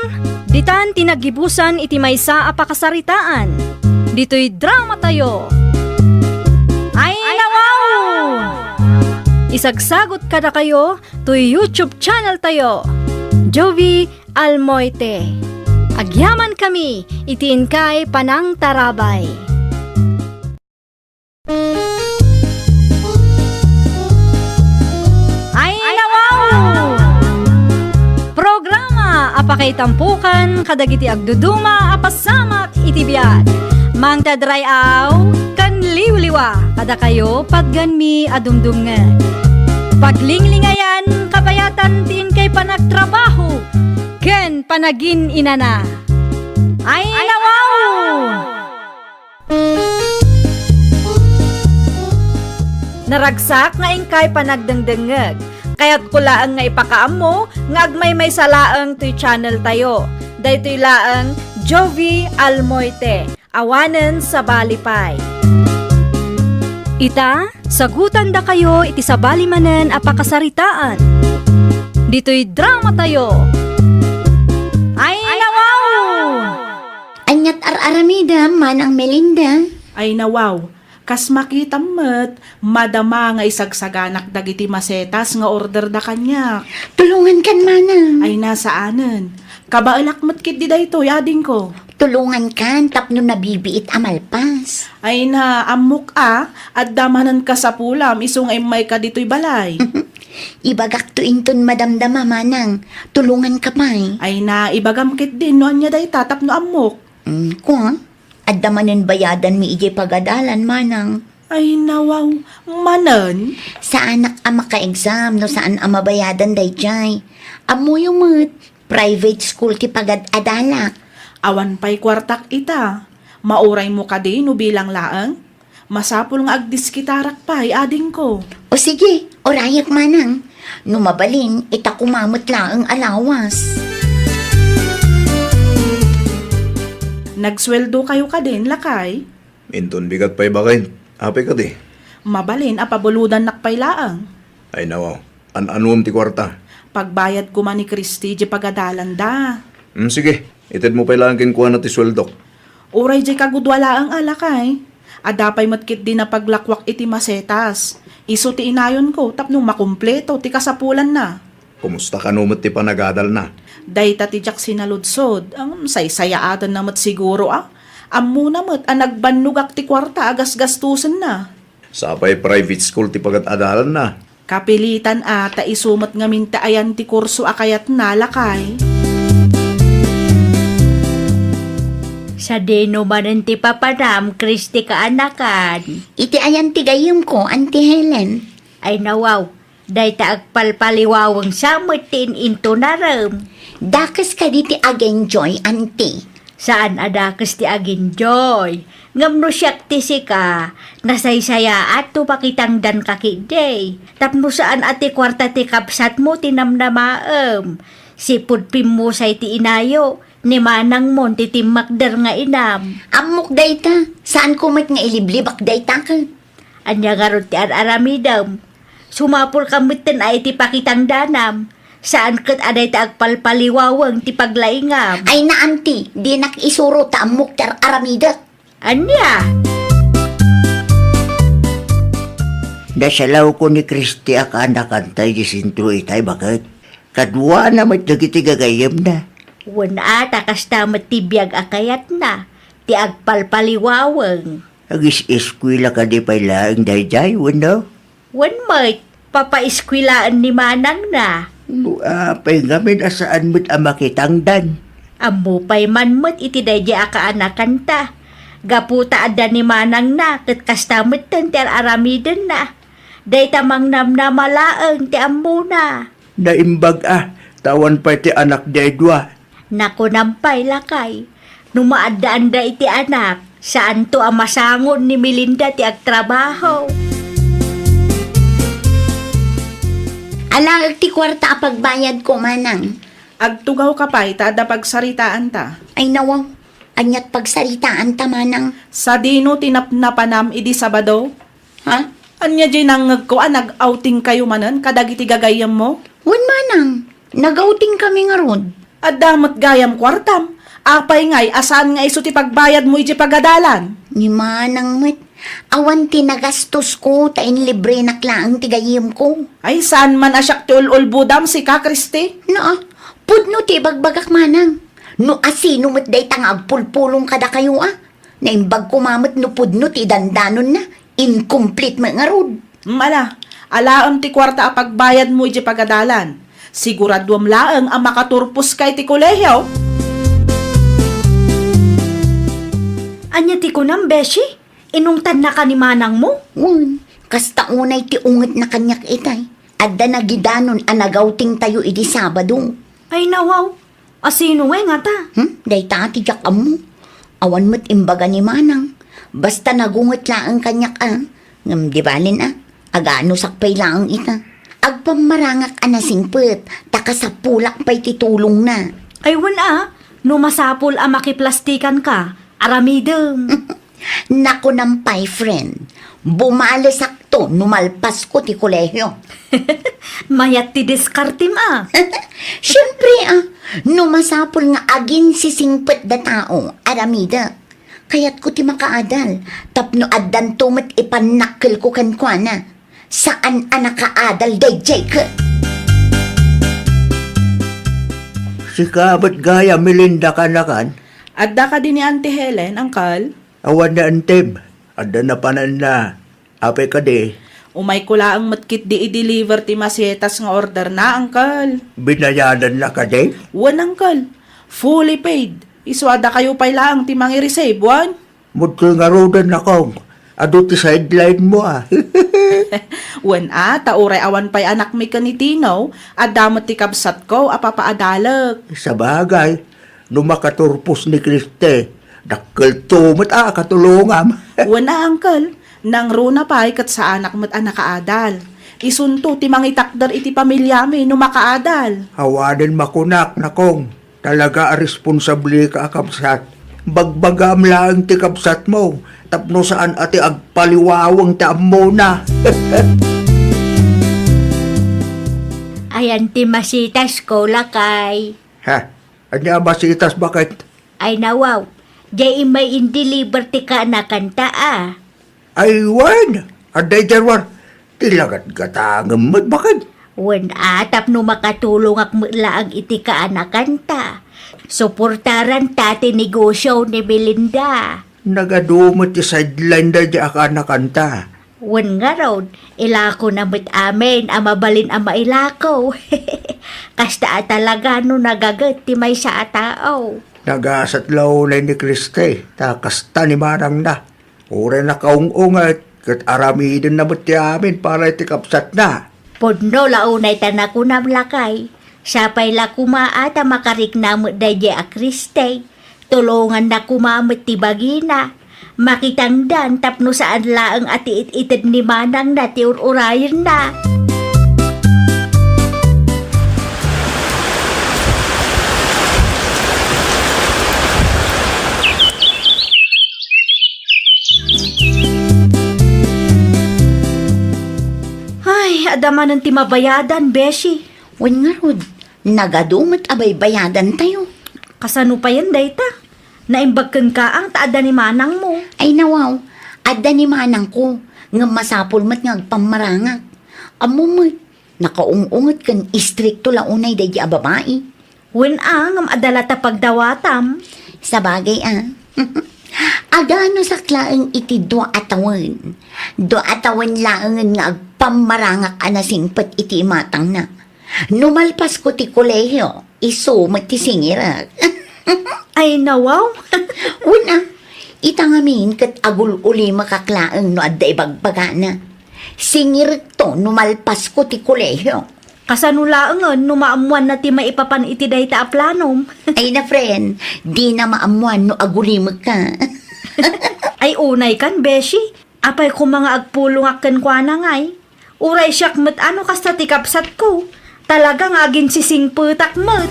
ditan ti naggibusan iti maysa a pakasaritaan. Ditoy dramatayo. Ay, nawaw! Isagsagot kadakayo toy YouTube channel tayo, Jovie Almoite. Agyamankami iti inkay panangtarabay. Ay, nawaw! Programa a pakaitampukan kadagiti agduduma a pasamak iti biag. Mangted ray-aw ken liwliwa kadakayo patgenmi a dumdumngeg. Paglinglingayan, kabayatan ti inkay panagtrabaho ken panagin-inana. Ay, nawaw! Naragsak nga inkay panagdengdengngeg. Kayatko laeng nga ipakaammo nga agmaymaysa laeng toy channel tayo. Daytoy laeng Jovie Almoite. Awanen sabali pay. Ita, sagutandakayo iti sabali manen a pakasaritaan. Ditoy dramatayo. Ay, nawaw! Ania't ar-aramidem, Manang Melinda? Ay, nawaw. Kas makitam met, madama nga isagsaganak dagiti masetas nga orderda kaniak. Tulongankan, Manang. Ay, na, saanen. Kabaelak met ketdi daytoy, adingko. Tulongankan tapno nabibiit a malpas. Ay na, ammok a, adda manen kasapulam isu nga immayka ditoy balay. Ibagakto inton madamdama, Manang. Tulonganka pay. Ay na, ibagam ketdin no ania dayta tapno ammok. Mm, kua, adda manen bayadanmi idiay pagadalan, Manang. Ay, nawaw, manen? Saanak a maka-exam no saan a mabayadan daydiay. Ammoyo met, private school ti pagad-adalak. Awan pay kuartak ita. Mauraymo kadi no bilang laeng? Masapul nga agdiskitarak pay, adingko. O sige, urayak, Manang. No mabalin, ita koma met laeng a lawas. Nagsueldokayo kadin, lakay? Inton bigat pay baket, apay kadi? Mabalin a pabulodannak pay laeng. Ay, nawaw. An-anuem ti kuarta? Pagbayad koma ni Christy diay pagadalanda. Hmm, sige. Itedmo pay laeng kenkuana ti sueldok. Uray diay kagudua laeng a, lakay. Adda pay met ketdi napaglakuak iti masetas. Isu ti inayonko tapno makumpleto ti kasapulanna. Kumusta kano met ti panagadalna? Dayta ti diak sinaludsod. Ang saysayaatenna met siguro a. Ammona met a nagbannogak ti kuarta a gasgastosenna. Sapay private school ti pagad-adalanna. Kapilitan a ta isu met ngamin ti ayan ti kurso a kayatna, lakay. Sadino manen ti papanam, Christy kaanakan? Iti ayan ti gayyemko, Auntie Helen. Ay nawaw, dayta agpalpaliwaweng sa met ti in-intonarem. Dakes kadi ti agenjoy, Auntie? Saan a dakes ti agenjoy. Ngem no siak ti sika, nasaysayaat no makitangdanka ketdi. Tapno saan a ti kuarta ti kabsatmo ti namnamaem. Sipud pimmusay ti inayo, ni manangmon ti timmakder nga inam. Ammok dayta, saanko met nga iliblibak dayta ket. Ania ngarud ti ar-aramidem? Sumapulka metten a iti pakitangdanam. Saan ket a dayta agpalpaliwaweng ti paglaingam. Ay na, Auntie, dinak isuro ta ammok ti ar-aramidek. Ania? Nasalawko ni Christy a kaanakanta idiay sentro itay, baket. Kaduana met dagiti gagayyemna. Wen a, ta kasta met ti biag a kayatna, ti agpalpaliwaweng. Agis-eskuela kadi pay laeng daydiay, wenno? Wen met, papaeskuelaen ni manangna. No apay ngamin a saan met a makitangdan? Ammo pay man met iti daydiay a kaanakanta. Gapu ta adda ni manangna ket kasta metten ti ar-aramidenna. Dayta mangnamnama laeng ti ammona. Naimbag a, ta awan pay ti anakda a dua. Nakunam pay, lakay, no maaddaanda iti anak, saanto a masangon ni Melinda ti agtrabaho. Alaek ti kuarta a pagbayadko, manang. Agtugawka pay ta adda pagsaritaanta. Ay, nawaw. Aniat pagsaritaanta, manang? Sadino ti napnapanam idi Sabado? Ha? Ania diay nangngegko a nag-outingkayo manen kadagiti gagayyemmo? Wen, manang, nag-outingkami ngarud. Adda met gayam kuartam. Apay ngay a saan nga isu ti pagbayadmo idiay pagadalan? Ni manang met, awan ti nagastosko ta inlibrenak laeng ti gayyemko. Ay, saan man a siak ti ul-ulbodam, sika, Christy? Naa, pudno ti ibagbagak, manang. No asino met dayta nga agpulpulong kadakayo a? Naimbag koma met no pudno ti dandanonna, incomplete met ngarud. Mm, ala, alaem ti kuarta a pagbayadmo idiay pagadalan. Siguraduem laeng a makaturposka iti kolehio. Ania ti kunam, Beshi? Inungtannaka ni manangmo? Wen, kasta unay ti ungetna kaniak itay. Adda nagidanon a nag-outingtayo idi Sabado. Ay, nawaw. Asino ngay ngata? Hmm? Dayta ti diak ammo. Awan met imbaga ni manang. Basta nagunget laeng kaniak a. Ngem di balen a. Aganusak pay laeng ita. Agpammarangak a nasingpet, ta kasapulak pay ti tulongna. Ay, wen a, no masapul a makiplastikanka, aramidem. Nakunam pay, friend, bumalesakto no malpasko ti kolehio. Mayat ti diskartem a. Siempre a, no masapul nga aginsisingpet da tao, aramidek. Kayatko ti makaadal, tapno addanto met ipannakkelko kenkuana. Saan a nakaadal daydiay ket. Sika met gayam, Melinda, kaanakan? Adda kadi ni Auntie Helen, Uncle? Awan ni Antem. Adda napananna. Apay kadi? Umayko laeng met ketdi i-deliver ti masetas nga orderna, Uncle. Binayadanna kadi? Wen, Uncle. Fully paid. Isu a dakayo pay laeng ti mangi-receive, wen? Mudko ngaruden, Nakong. Adu ti sideline mo, a. Wen a, ta uray awan pay anakmi ken ni Tino, adda met ti kabsatko a papaadalek. Sabagay, no makaturpos ni Kriste, dakkelto met a katulongam. Wen a, Uncle, nangruna pay ket saanak met a nakaadal. Isunto ti mangitakder iti pamiliami no makaadal. Awanen makunak, Nakong. Talaga a responsableka a kabsat. Bagbagaam laeng ti kabsatmo, tapno saan a ti agpaliwaweng ti ammona. Ayan ti masitasko, lakay. Ha? Ania a masitas, baket? Ay, nawaw. Diay immay in-deliver ti kaanakanta, a. Ay, wen, adda idiay ruar. Ti lagatgatangem met, baket. Wen a, tapno makatulongak met laeng iti kaanakanta. Suportaranta ti negosio ni Melinda. Nagadu met ti sideline daydiay a kaanakanta. Wen ngarud, ilakona met amin a mabalin a mailako. Kasta a talaga no nagaget ti maysa a tao. Nagasat la unay ni Kriste, ta kasta ni manangna. Uray nakaung-unget, ket aramidenna met ti amin para iti kabsatna. Pudno la unay ta nakunam, lakay. Sapay la koma a ta makarikna met daydiay a Kriste. Tulonganna koma met ti bagina. Makitangdan tapno saan laeng a ti it-ited ni manangna ti ur-urayenna. Ay, adda manen ti mabayadan, Beshi. Wen ngarud, nagadu met a baybayadantayo. Kasano payen dayta? Naimbag kenka ta adda ni manangmo. Ay, nawaw, adda ni manangko, ngem masapul met nga agpammarangak. Ammo met, nakaung-unget ken istrikto la unay daydiay a babai. Wen a, ngem adda la ta pagdawatam. Sabagay a. Aganusak laeng iti dua a tawen. Dua a tawen laengen nga agpammarangak a nasingpet iti imatangna. No malpasko ti kolehio, isu met ti singirek. Ay, nawaw. Wen a, ita ngamin ket agul-ulimekak laeng no adda ibagbagana. Singirekto no malpasko ti kolehio. Kasano laengen no maammoanna ti maipapan iti dayta a planom? Ay na, friend, dina maammoan no agulimekka. Ay, unay kan, Beshi. Apay koma nga agpulongak kenkuana ngay? Uray siak met a no kasta ti kabsatko. Talaga nga aginsisingpetak met.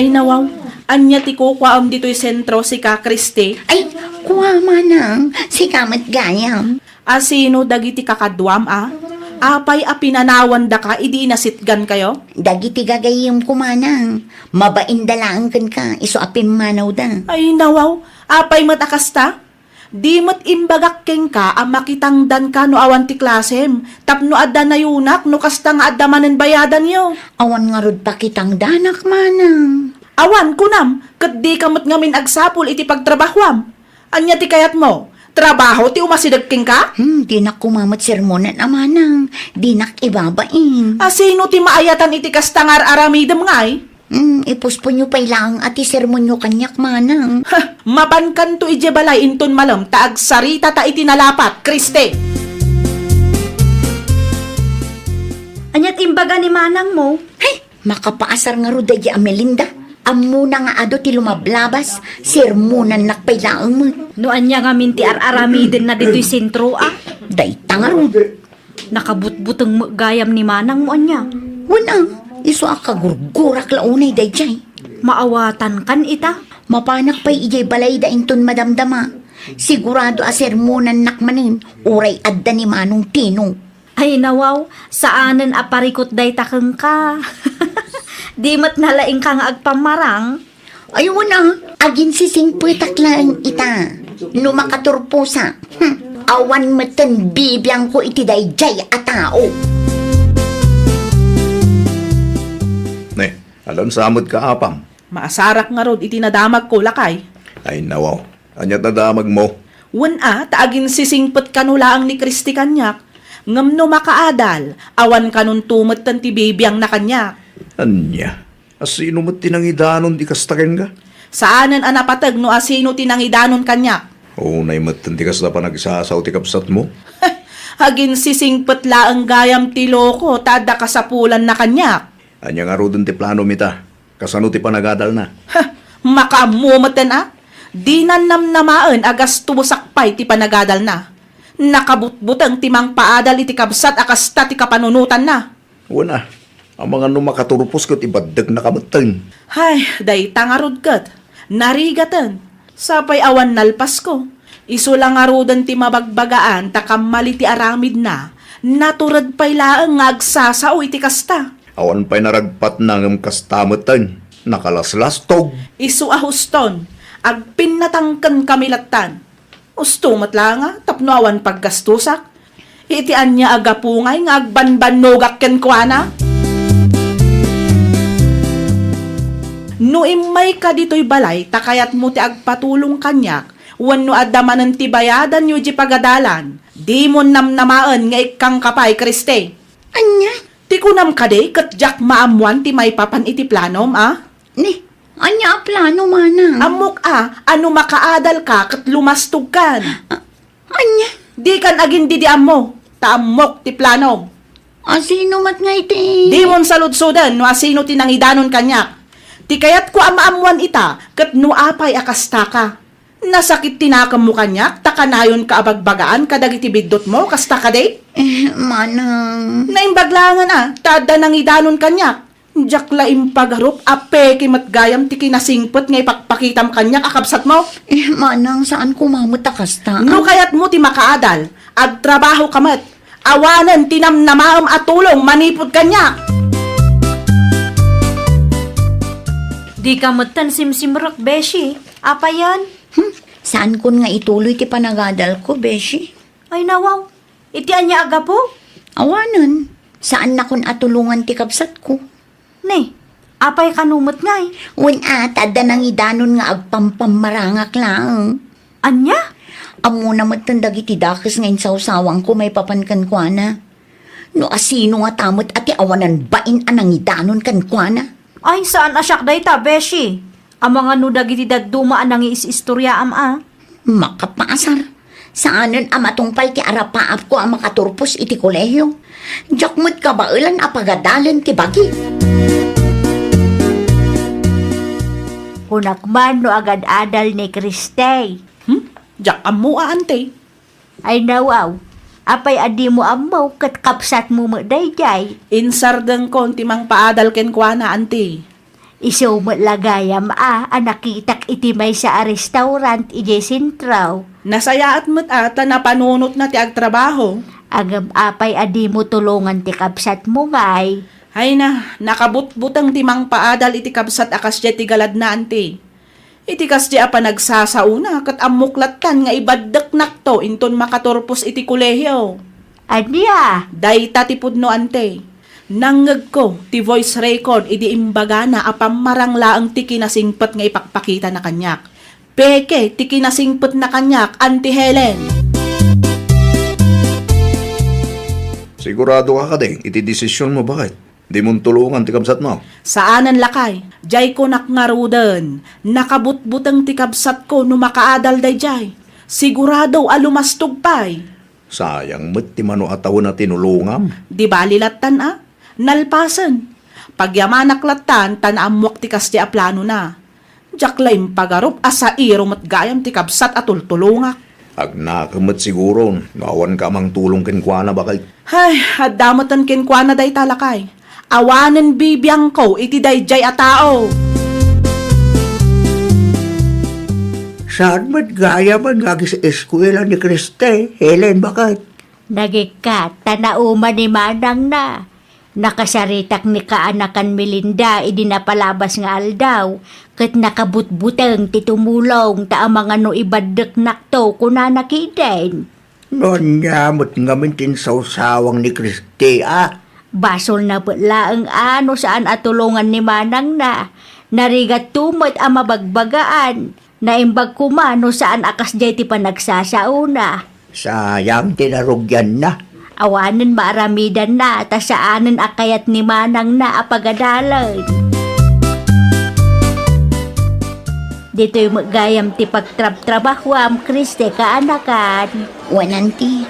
Ay, nawaw, ania ti kukuaem ditoy sentro, sika, Christy? Ay, kua, manang, sika met gayam. A, sino dagiti kakaduam, a? Apay a pinanawandaka idi inasitgankayo? Dagiti gagayyemko, manang. Mabainda laeng kenka, isu a pimmanawda. Ay, nawaw, apay met a kasta? Di met imbagak kenka a makitangdanka no awan ti klasem, tapno adda nayunak no kasta nga adda manen bayadanyo. Awan ngarud pakitangdanak, manang. Awan, kunam, ket dika met ngamin agsapul iti pagtrabahoam. Ania ti kayatmo? Trabaho ti umasideg kenka? Hmm, dinak koma met sermonan a manang. Dinak ibabain. A, sino ti maayatan iti kasta nga ar-aramidem ngay? Hmm, ipusponyo pay laeng a ti sermonyo kaniak, manang. Ha, mapankanto idiay balay inton malem ta agsaritata iti nalapat, Christy! Aniat imbaga ni manangmo? Hay, makapaasar ngarud daydi a Melinda. Ammona nga adu ti lumablabas, sermonannak pay laeng met. No ania ngamin ti ar-aramidenna ditoy sentro, a? Dayta ngarud. Nakabutbuteng met gayam ni manangmo, ania? Wen a, isu a kagurgurak la unay daydiay. Maawatankan ita? Mapanak pay idiay balayda inton madamdama. Sigurado a sermonannak manen, uray adda ni Manong Tino. Ay, nawaw, saanen a parikut dayta kenka. Di met nalaingka nga agpammarang. Ay, wen a, aginsisingpetak laeng ita. No makaturposak, hmm, awan metten bibiangko iti daydiay a tao. Ne, alansa met ka, apam? Maasarak ngarud iti nadamagko, lakay. Ay, nawaw. Ania ti nadamagmo? Wen a, ta aginsisingpet kano laeng ni Christy kaniak. Ngem no makaadal, awan kanonto metten ti bibiangna kaniak. Ania? A, sino met ti nangidanon ti kasta kenka? Saanen a napateg no a sino ti nangidanon kaniak. Unay metten ti kasta panagsasao ti kabsatmo? Aginsisingpet laeng gayam ti loko ta adda kasapulanna kaniak. Ania ngaruden ti planom ita? Kasano ti panagadalna? Ha! Makaammo metten a? Dinan namnamaen a gastosak pay ti panagadalna. Nakabutbuteng ti mangpaadal iti kabsat a kasta ti kapanunotanna. Wen a, amangan no makaturpos ket ibaddeknaka metten. Hay, dayta ngarud ket narigaten. Sapay awan nalpasko. Isu la ngaruden ti mabagbagaan ta kammali ti aramidna. Natured pay laeng nga agsasao iti kasta. Awan pay naragpatna ngem kasta metten, nakalaslastog. Isu a huston, agpinnatangkenkami lattan. Husto met la nga tapno awan paggastosak. Iti ania a gapu ngay nga agbanbannogak kenkuana? No immayka ditoy balay ta kayatmo ti agpatulong kaniak, wenno adda manen ti bayadanyo idiay pagadalan, dimon namnamaen nga ikkangka pay, Christy. Ania? Ti kunam kadi ket diak maammoan ti maipapan iti planom, a? Ni, ania a plano, manang? Ammok a, a no makaadalka ket lumastogkan. A-, ania? Dikan agin-didiammo, ta ammok ti planom. A, sino met ngay ti? Dimon saludsoden no asino ti nangidanon kaniak. Ti kayatko a maammoan ita, ket no apay a kastaka. Nasakit ti nakemmo kaniak, ta kanayonka a bagbagaan kadagiti biddutmo, kasta kadi? Eh, manang. Naimbag laengen a, ta adda nangidanon kaniak. Diak la impagarup a peke met gayam ti kinasingpet nga ipakpakitam kaniak a kabsatmo. Eh, manang, saan koma met a kasta. No kayatmo ti makaadal, agtrabahoka met. Awanen ti namnamaem a tulong manipud kaniak. Dika metten simsimrek, beshi. Apayen? Hmm, saankon nga ituloy ti panagadalko, beshi. Ay, nawaw. Iti ania a gapu? Awanen. Saannakon a tulongan ti kabsatko. Ne, apay kano met ngay? Wen a, ta adda nangidanon nga agpampammarangak laeng. Ania? Ammona metten dagiti dakes nga insawsawangko maipapan kenkuana. No asino ngata met a ti awanan bain a nangidanon kenkuana? Ay, saan a siak dayta, beshi. Amangan no dagiti dadduma a nangiis-istoriaam a. Makapaasar. Saanen a matungpal ti arapaapko a makaturpos iti kolehio. Diak met kabaelan a pagadalen ti bagi. Kunak man no agad-adal ni Kristey. Hmm? Diak ammo a, ante. Ay, nawaw. Apay a dimo ammo ket kabsatmo met daydiay? Insardengkon ti mangpaadal kenkuana, ante. Isu met la gayam a, a nakitak iti maysa a restaurant idiay sentro. Nasayaat met a ta napanunotna ti agtrabaho. Ngem apay a dimo tulongan ti kabsatmo ngay? Ay na, nakabutbuteng ti mangpaadal iti kabsat a kasdiay ti galadna, anti. Iti kasdiay a panagsasaona, ket ammok lattan nga ibaddeknakto inton makaturpos iti kolehio. Ania? Dayta ti pudno, anti. Nangngegko ti voice record idi imbagana a pammarang laeng ti kinasingpet nga ipakpakitana kaniak. Peke ti kinasingpetna kaniak, Anti Helen. Sigurado ka kadi iti desisionmo, baket? Dimon tulongan ti kabsatmo? Saanen, lakay. Diay kunak ngaruden, nakabutbuteng ti kabsatko no makaadal daydiay. Sigurado a lumastog pay. Sayang met ti mano a tawen a tinulongam. Di bali lattan a, nalpasen. Pagyamanak lattan ta naammuak ti kasdi a planona. Diak la impagarup a sairo met gayam ti kabsat a tultulongak. Agnakem met siguro no awanka a mangtulong kenkuana, baket. Hay, adda meten kenkuana dayta, lakay. Awanen bibiangko iti daydiay a tao. Saan met gayamen nga agis-eskuela ni Kriste, Helen, baket? Nagikkat, ta nauma ni manangna. Nakasaritak ni kaanakan Melinda idi napalabas nga aldaw, ket nakabutbuteng ti tumulong ta amangan no ibaddeknakto, kunana ketdin. No ania met ngamin ti insawsawang ni Kriste a? Basolna met laeng a no saan a tulongan ni manangna. Narigatto met a mabagbagaan. Naimbag koma no saan a kasdiay ti panagsasaona. Sayang ti narugianna. Awanen maaramidanna ta saanen a kayat ni manangna a pagadalen. Ditoy met gayam ti pagtrabtrabahuam, Kriste, kaanakan. Wen, anti.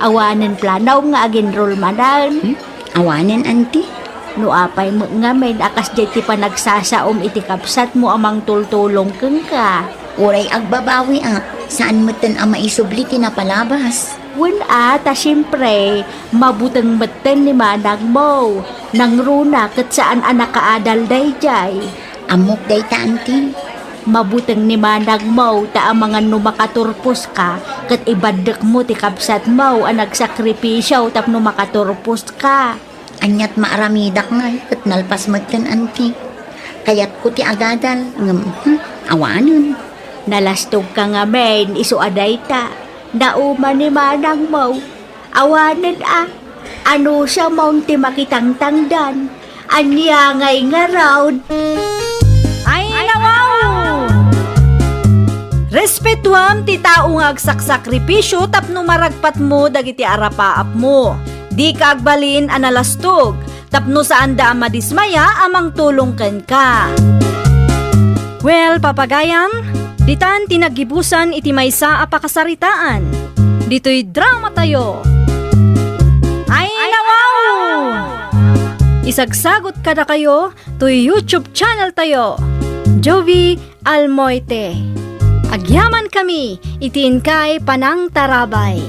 Awanen planom nga ag-enroll manen? Hmm? Awanen, anti. No apay met ngamin a kasdiay ti panagsasaom iti kabsatmo a mangtultulong kenka? Uray agbabawi a, saan metten a maisubli ti napalabas. Wen a, ta siempre, mabuteng metten ni manangmo. Nangruna ket saan a nakaadal daydiay. Ammok dayta, anti. Mabuteng ni manangmo ta amangan no makaturposka, ket ibaddekmo ti kabsatmo a nagsakripisio tapno makaturposka. Aniat maaramidak ngay ket nalpas metten, anti. Kayatko ti agadal, ngem, hmm, awanen. Nalastogka ngamin, isu a dayta. Nauma ni manangmo. Awanen a, anusamon ti makitangtangdan. Ania ngay ngarud? Ay, nawaw! Respetuam ti tao nga agsaksakripisio tapno maragpatmo dagiti arapaapmo. Dika agbalin a nalastog. Tapno saanda a madismaya a mangtulong kenka. Well, papagayam, ditan ti naggibusan iti maysa a pakasaritaan. Ditoy dramatayo. Ay, nawaw! Isagsagot kadakayo toy YouTube channel tayo, Jovi Almoite. Agyamankami iti inkay panangtarabay.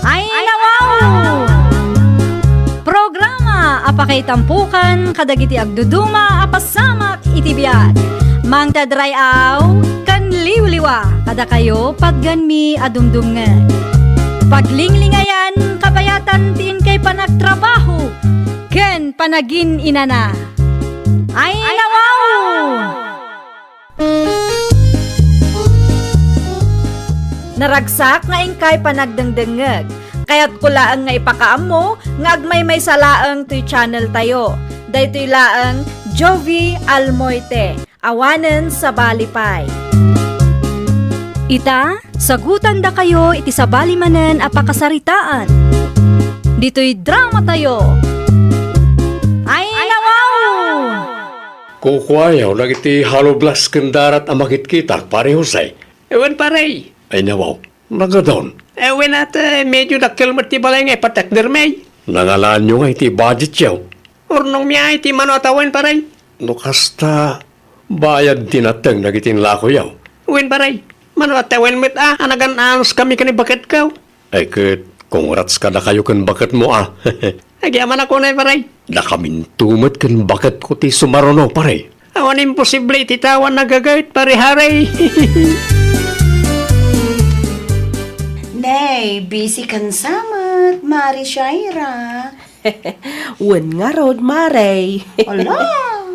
Ay, nawaw! Programa a pakaitampokan kadagiti agduduma a pasamak iti biag. Mangtadray-aw ken liwliwa kadakayo, patganmi a dumdumngeg. Paglinglingayan, kabayatan ti inkay panagtrabaho ken panagin-inana. Ay, nawaw! Naragsak nga inkay panagdengdengngeg. Kayatko laeng nga ipakaammo nga agmaymaysa laeng toy channel tayo. Daytoy laeng Jovi Almoite. Awanen sabali pay. Ita, sagutandakayo iti sabali manen a pakasaritaan. Ditoy dramatayo. Ay, nawaw! Kukuayo dagiti hollow blocks ken darat a makitkitak, Pare Jose. Wen, pare. Ay, nawaw. Nagadon. Wen, at, eh, medyo dakkel met ti balay nga ipatakdermi. Nangalaanyo nga iti budgetyo? Urnongmi ay ti mano a tawen, pare. No kasta, bayad ti nateng dagiti inlakoyo. Wen, pare. Mano a tawen met a, a nagan-anos kami ken ni baketko. Ay ket, Congrats kadakayo ken baketmo, a. Agyamanak unay, pare. Dakaminto met ken baketko ti sumaruno, pare. Awan imposible iti tao a nagaget, pare Harry. Nay, busy kan sa met, Mare Shaira. Wen ngarud, Mare. Ala,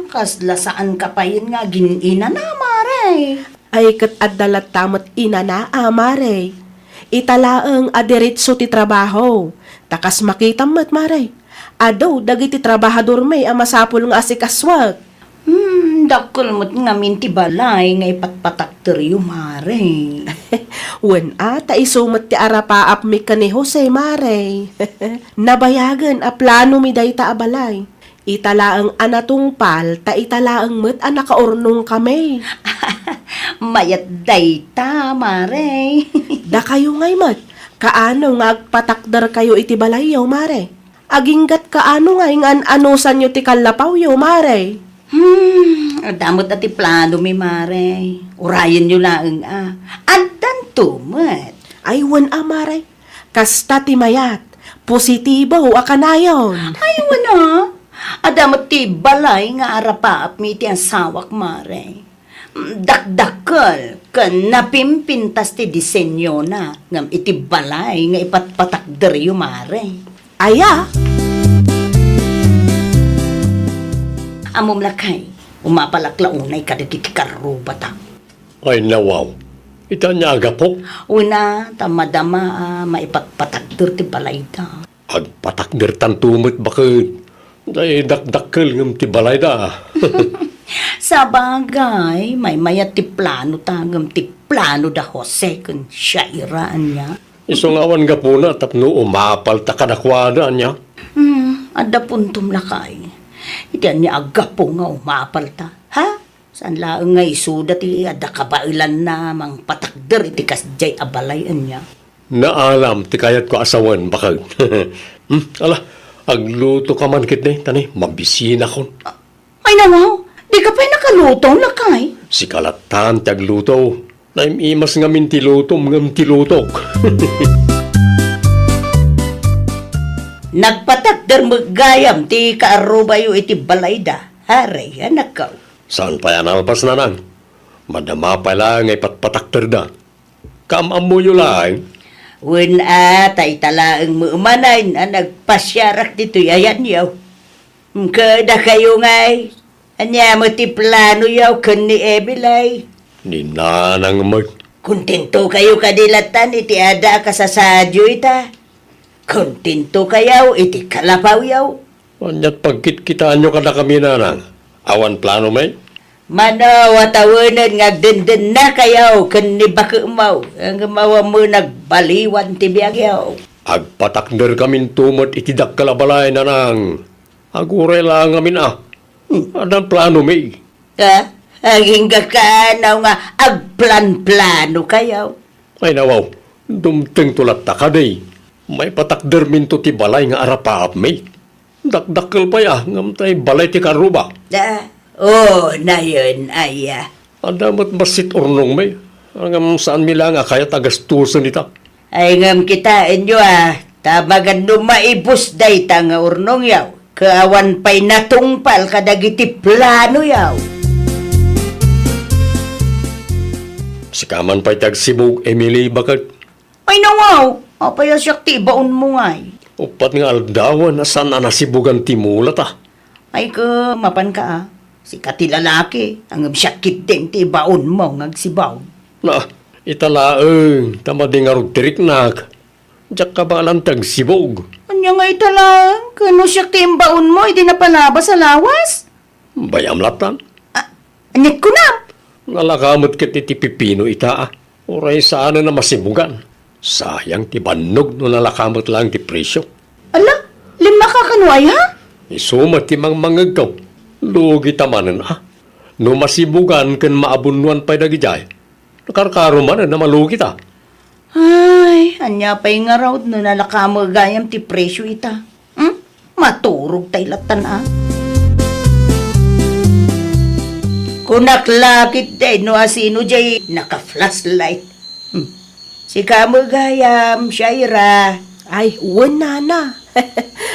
kasla saan ka payen nga agin-inana, Mare. Ay, ket adda latta met inana a, Mare. Ita laeng a diretso ti trabaho. Ta kas makitam met, Mare, adu dagiti trabahadormi a masapul nga asikasuek. Hmm, dakkel met ngamin ti balay nga ipatpatakderyo, Mare. Wen a, ta isu met ti arapaapmi ken ni Jose, Mare. Nabayagen a planomi dayta a balay. Ita laeng a natungpal, ta ita laeng met a nakaurnongkami. Mayat dayta, Mare. Dakayo ngay met, kaano nga agpatakderkayo iti balayyo, Mare? Aginggat kaano ngay nga an-anusanyo ti kallapawyo, Mare? Hmm, adda met a ti planomi, Mare. Urayenyo laeng a. Addanto met. Ay, wen a, Mare. Kasta ti mayat. Positibo a kanayon. Ay, wen a. Adda met ti balay nga arapaapmi iti asawak, Mare. Dakdakkel ken napimpintas ti disenyona ngem iti balay nga ipatpatakderyo, Mare. Aya? Ammom lakay, umapalak la unay kadagiti karrubata. Ay, nawaw. Ita ania a gapu? Wen a, ta madama a maipatpatakder ti balayda. Agpatakdertanto met baket. Tay dakdakkel ngem ti balayda. Sabagay, maymayat ti planota ngem ti plano da Jose ken Shaira ania. Isu nga awan gapuna tapno umapalta kadakuada ania. Hmm, adda puntom lakay. Iti ania a gapu nga umapalta, ha? Saan laeng nga isuda ti adda kabaelanna mangpatakder iti kasdiay a balay ania? Naalam ti kayatko a sawen, baket. Hmm, ala, aglutoka man ketdi, ta ni, mabisinakon. Ay, nawaw, dika pay nakaluto, lakay. Sika lattan ti agluto. Naim-imas ngamin ti lutom ngem ti lutok. Nagpatakder met gayam ti kaarrubayo iti balayda, Harry, anakko. Saan pay a nalpas, nanang? Madama pay laeng nga ipatpatakderda. Kaam-ammoyo laeng? Wen a, ta ita laeng met manen a nagpasiarak ditoy ayanyo. Kadakayo ngay, ania met ti planoyo ken ni Emily? Ni Nanang met. Kontentokayo kadi lattan iti adda a kasasaadyo ita? Kontentokayo iti kalapawyo? Ania't pagkitkitaenyo kadakami, nanang? Awan planomi? Mano a tawenen nga agdendennakayo ken ni baketmo, ngem awan met nagbaliwan ti biagyo. Agpatakderkaminto met iti dakkel a balay, nanang. Aguray la ngamin a. Hmm. Addan planomi. Ah, agingga kanaw nga agplanplanokayo. Ay, nawaw, dumtengto latta kadi. Maipatakderminto ti balay nga arapaapmi. Dakdakkel pay a, ngem tay balay ti karruba. Ah, o, nayon, aya. Adda met bassit urnongmi. Ngem saanmi laeng a kayat a gastosen ita. Ay, ngem kitaenyo a, ta maganno maibus dayta nga urnongyo, ket awan pay natungpal kadagiti planoyo. Sika man pay ti agsibug, Emily, baket. Ay, nawaw! Apay a siak ti ibaonmo ngay? Uppat nga aldawen a saan a nasibugan ti mulata. Ay, ket mapanka a. Sika ti lalaki, ngem siak ketdin ti ibaonmo nga agsibug. Na, ita laeng, ta madi ngarud ti riknak. Diak kabaelan ti agsibug. Ania nga ita laeng? Ket no siak ti imbaonmo idi napalabas a lawas? Bayam lattan. Ah, ania't kunam? Nalaka met ket iti pipino ita a. Uray saanen a masibugan. Sayang ti bannog no nalaka met laeng ti presio. Ala, limmaka kano aya? Isu met ti mangmangngegko. Lugi ta manen a. No masibugan ken maabunnoan pay dagidiay, nakarkaro manen a malugita. Ay, ania pay ngarud no nalaka met gayam ti presio ita? Hmm? Maturog tay lattan a. Kunak la ketdi no asino diay naka-flashlight. Hmm. Sika met gayam, Shaira. Ay, wen, nana.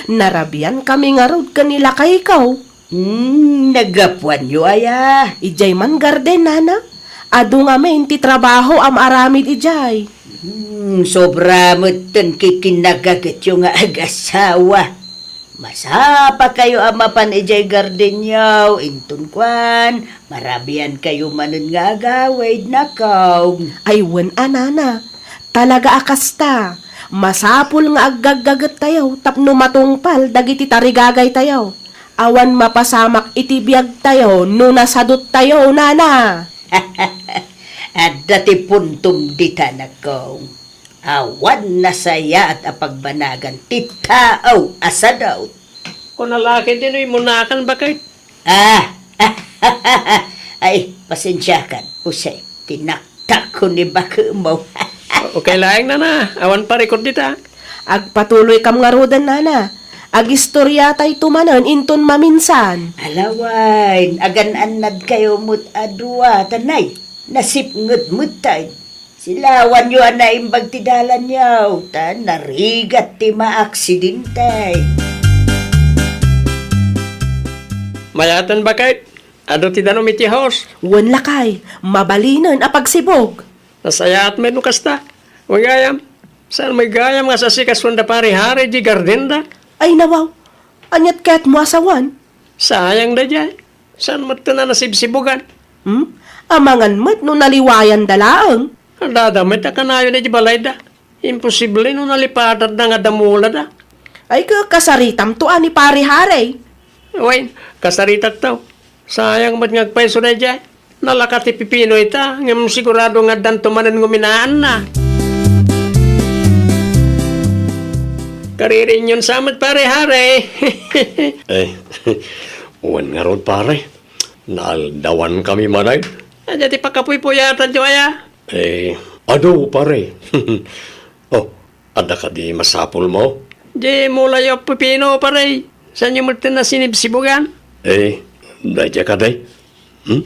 Narabian kami ngarud ken ni lakayko. Hmm, naggapuanyo aya? Idiay man garden, nana. Adu ngamin ti trabaho a maaramid idiay. Hmm, sobra met ten kikinagagetyo nga agasawa. Masapakayo a mapan idiay gardenyo, inton kuan, marabian kayo manen nga agawid, nakaw. Ay, wen a, nana. Talaga a kasta. Masapul nga aggaggagettayo tapno matungpal dagiti tarigagaytayo. Awan mapasamak iti biagtayo no nasaduttayo, nana. Adda ti puntom dita, nakaw. Awan nasayaat a pagbanagan ti tao a sadut. Kuna la ketdi no immunakan, baket. Ah! Ay, pasensiakan, Jose. Tinaktakko ni bakemo. Okay laeng, nana. Awan parikut dita. Agpatuloykam ngaruden, nana. Agistoriatayto manen inton maminsan. Alawen, agan-annadkayo met a dua, tanay. Nasipnget metten. Silawanyo a naimbag ti dalanyo, ta narigat ti maaksidente. Mayaten, baket. Adu ti danum iti hose. Wen, lakay, mabalinen a pagsibug. Nasayaat met no kasta. Wen gayam, saan met gayam nga asasikasoen da Pari Harry di gardenda? Ay, nawaw. Aniat kayatmo a sawen? Sayang daydiay. Saan met ti nasibsibugan? Hmm? Amangan met no naliwayanda laeng. Adda met a kanayon iti balayda. Imposible no nalipatatda nga damulada. Ay, ka-, kasaritamto a ni Pari Harry. Wen, kasaritakto. Sayang met nga agpayso daydiay. Nalaka ti pipino ita, ngem sigurado nga addanto manen nguminaanna. Kaririinyon sa met, Pari Harry. Eh, wen ngarud, pare. Naaldawan kami manen. Adda ti pakapuypuyatanyo aya? Eh, adu, pare. Oh, adda kadi masapulmo? Di mulayo a pipino, pare. Saanyo met ti nasinibsibugan? Eh, daydiay kadi. Hmm?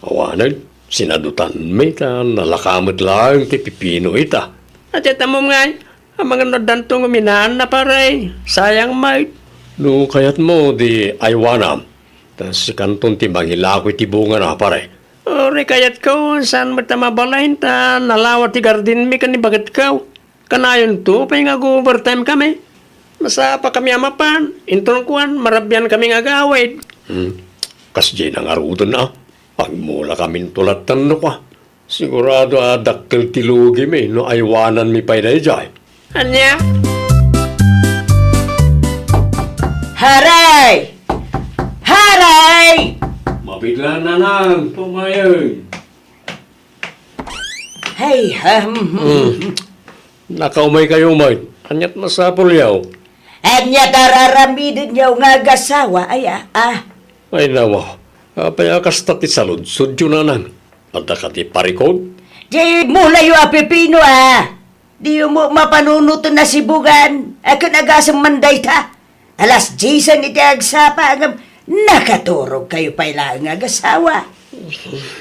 Awanen, sinadutanmi ta nalaka met laeng ti pipino ita. Adda ti ammom ngay, amangan no addanto nguminaanna, pare. Sayang met. No kayatmo, di aywanam. Ta sikanton ti mangilako iti bungana, pare. Uray kayatko, saan met a mabalin ta nalawa ti gardenmi ken ni baketko. Kanayonto pay nga ag-overtime kami. Masapakami a mapan, inton kuan, marabian kami nga agawid. Hmm. Kasdiay na ngaruden a. Agmulakaminto latta no kua. Sigurado a dakkel ti lugimi no aywananmi pay daydiay. Ania? Haray! Haray! Mabigla, nanang, tumayeng. Hey, um, Hmm. Nakaumay kayo, umay. Aniat masapulyo? Aniat ar-aramidenyo nga agasawa, aya, ah. Ay, nawa. Apay a kasta ti saludsodyo, nanang? Adda kadi parikut? Di mulayo a pipino, ah. Diyo mo mapanunoten a sibugan, a ken agasem man dayta. Alas diesen iti agsapa, ngem nakaturog kayo pay laeng nga agasawa.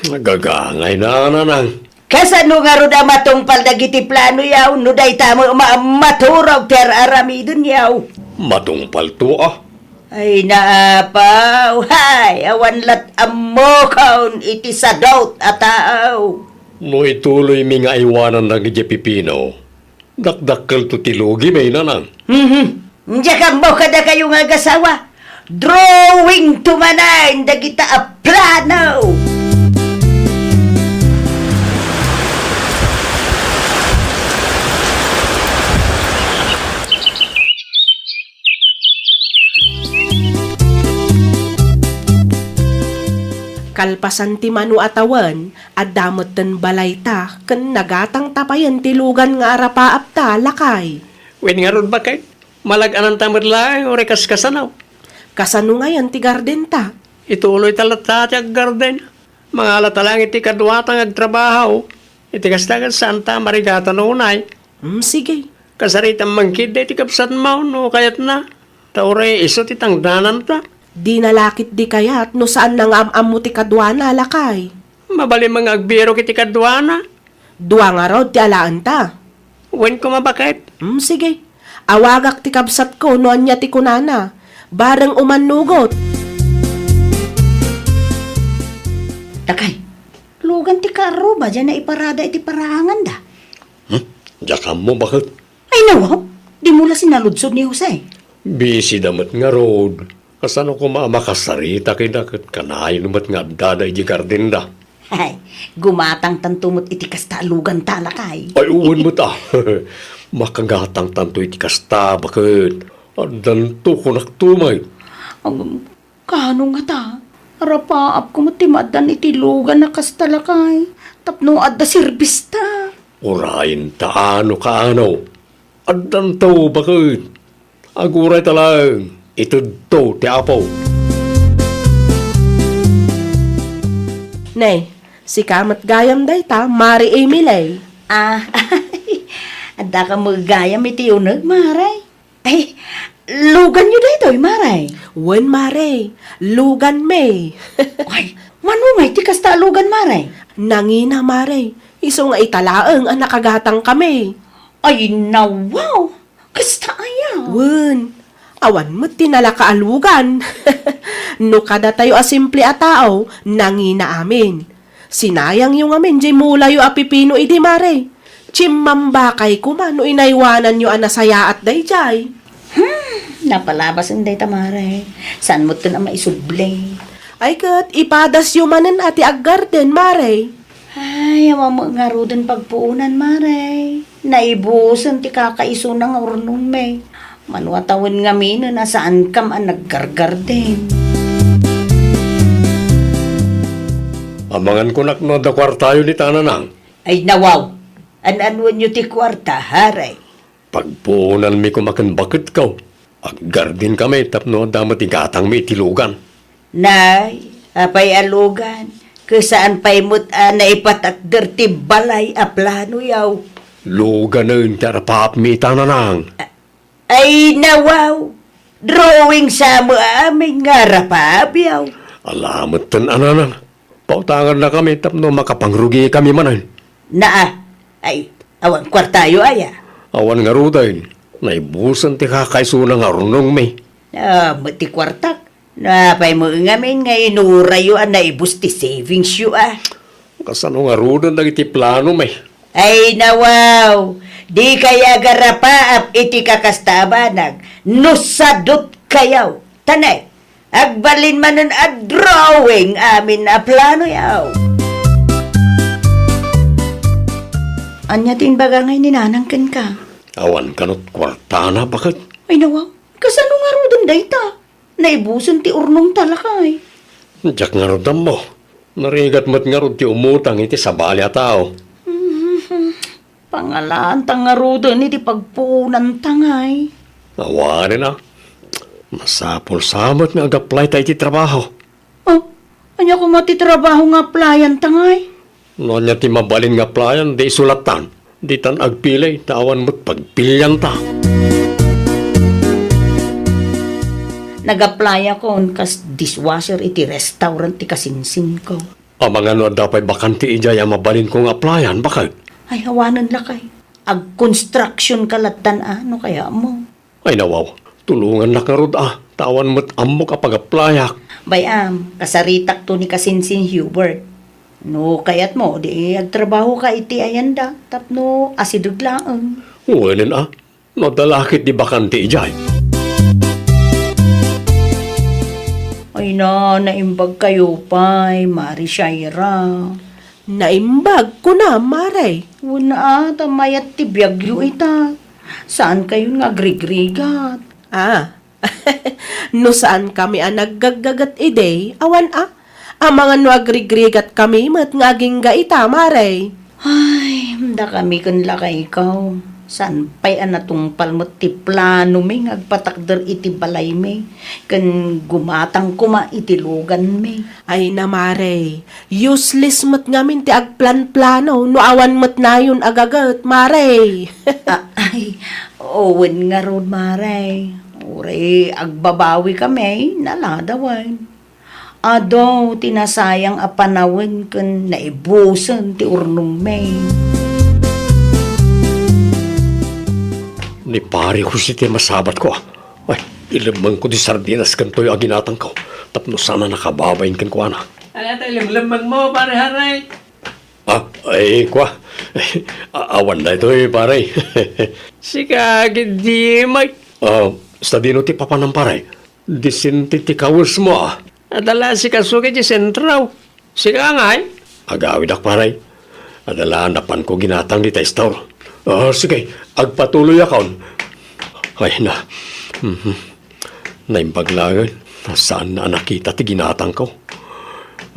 Nagagangay na, nanang. Kasano ngarud a matungpal dagiti planoyo, no dayta mo ma-, maturog ti ar-aramidenyo? Matungpalto, ah. Ay, naapaw, hay, awan lat ammokon iti sadut a tao. No ituloymi nga aywanan dagiti pipino, dakdakkelto ti lugimi, nanang. Mhm. Diak ammo kadakayo nga agasawa. Drawing to manen dagita a plano. Kalpasan ti mano a tawen, adda metten balayta ken nagatangta payen ti lugan nga arapaapta, lakay. Wen ngarud, baket, malag-ananta met laeng uray kaskasano. Kasano ngayen ti gardenta? Ituloyta latta ti aggarden. Mangalata laeng iti kaduata nga agtrabaho. Iti kasta, ket saanta a marigatan unay. Hmm, sige. Kasaritam man ketdi iti kabsatmo no kayatna. Ta uray isu ti tangdananta. Dina la ketdi kayat no saanna nga am-ammo ti kaduana, lakay. Mabalin man nga agbirok iti kaduana. Dua ngarud ti alaenta. Wen koma, baket. Hmm, sige. Awagak ti kabsatko no ania ti kunana. Bareng umannugot. Dakay, lugan ti kaarruba diay naiparada iti paraanganda. Hmm? Diak ammo, baket. Ay, nawaw, dimo la sinaludsod ni Jose. Busy da met ngarud. Kasano koma a makasarita kayda ket kanayon met nga addada idiay gardenda? Ay, gumatangtanto met iti kasta a luganta, lakay. Ay, wen met a. Makagatangtanto iti kasta, baket. Addanto, kunakto met. Agam, kano ngata? Arapaapko met ti maaddan iti lugan a kasta, lakay. Tapno adda serbista. Urayenta no kaano. Addanto, baket. Agurayta laeng, itedto ti Apo. Ne, sika met gayam dayta, Mare Emily. Ah, addaka met gayam iti uneg, Mare. Ay, luganyo daytoy, Mare? Wen, Mare, luganmi. Ay, mano ngay ti kasta a lugan, Mare? Nangina, Mare. Isu nga ita laeng a nakagatangkami. Ay, nawaw! Kasta aya? Wen, awan met ti nalaka a lugan. No kadatayo a simple a tao, nangina amin. Sinayangyo ngamin diay mulayo a pipino idi, Mare. Chimmambakay koma no inaywananyo a nasayaat daydiay. Hmm, napalabasen dayta, Mare. Saan metten a maisubli? Ay ket, ipadasyo manen a ti aggarden, Mare. Ay, awan met ngaruden pagpuonan, Mare. Naibusen ti kakaisuna nga urnongmi. Mano a tawen ngaminen a saankam a naggargarden. Amangan kunak no adda kuartayo ni Tananang. Ay, nawaw! An-anuenyo ti kuarta, Mare? Pagpuonanmi koma ken baketko. Aggardenkami tapno adda met igatangmi iti lugan. Nay, apay a lugan? Ket saan pay met a naipatakder ti balay a planoyo? Luganen ti arapaapmi, Tananang. A-, ay, nawaw! Drawing sa met amin nga arapaapyo. Ala metten, Tananang. Pautangannakami tapno makapangrugikami manen. Naa, ay, awan kuartayo aya? Awan ngaruden. Naibusen ti kakaisuna nga urnongmi. Ah, met ti kuartak. Napay met ngamin nga inurayo a naibus ti savingsyo, a? Kasano ngaruden dagiti planomi? Ay, nawaw! Dikay agarapaap iti kakasta a banag no sadutkayo. Tanay, agbalin manen a drawing amin a planoyo. Ania ti imbaga ngay ni Nanang kenka? Awan kano kuartana, baket. Ay, nawaw, kasano ngaruden dayta? Naibusen ti urnongta, lakay. Diak ngarud ammo. Narigat met ngarud ti umutang iti sabali a tao. Mhm. Pangalaanta ngaruden iti pagpuonanta, ngay. Awanen a. Masapul sa met nga agaplayta iti trabaho. Oh, ania koma ti trabaho nga aplayanta, ngay? No ania ti mabalin nga aplayanda, isulattan. Ditan agpili, ta awan met pagpilianta. Nag-applyakon kas dishwasher iti restaurant ti kasinsinko. Amangan no adda pay bakante idiay a mabalinko nga applyan, baket? Ay, awanen lakay. Ag-construction ka lattan a, no kayatmo. Ay, nawaw, tulongannak ngarud a, ta awan met ammok a pag-applyak. Bay-am, kasaritakto ni kasinsin Hubert. No kayatmo, di agtrabahoka iti ayanda, tapno asideg laeng. Wenen a, no adda la ket di bakante idiay. Ay na, naimbagkayo pay, Mari Shaira. Naimbag, kuna, Mare. Wen a, ta mayat ti biagyo ita. Saankayon nga agrigrigat. Ah, no saankami a naggaggaget idi, awan a. Amangan no agrigrigatkami met nga agingga ita, Mare. Ay, dakami ken lakayko. Saan pay a natungpal met ti planomi nga agpatakder iti balaymi, ken gumatang koma iti luganmi. Ay na, Mare, useless met ngamin ti agplanplano no awan met nayon a gaget, Mare. A-, ay, wen ngarud, Mare. Uray agbabawikami, naladawen. Adu ti nasayang a panawen ken naibusen ti urnongmi. Ni Pare Jose ti masabatko, ah. Ay, ilemmengko ti sardinas ken toyo a ginatangko tapno saan a nakababain kenkuana. Ania ti ilemmengmo, Pare Haray? Ah, ay, kua. A-, awan daytoy, pare. Sika, gidimay. Ah, sadino ti papanam, pare? Disente ti kawesmo, ah. Adda la sika sugi ti sentraw. Sika ngay? Agawidak, pare. Adda la napanko ginatang dita istor. Ah, sige, agpatuloyakon. Ay, na. Mhm. Naimbag laeng, saan a nakita ti ginatangko.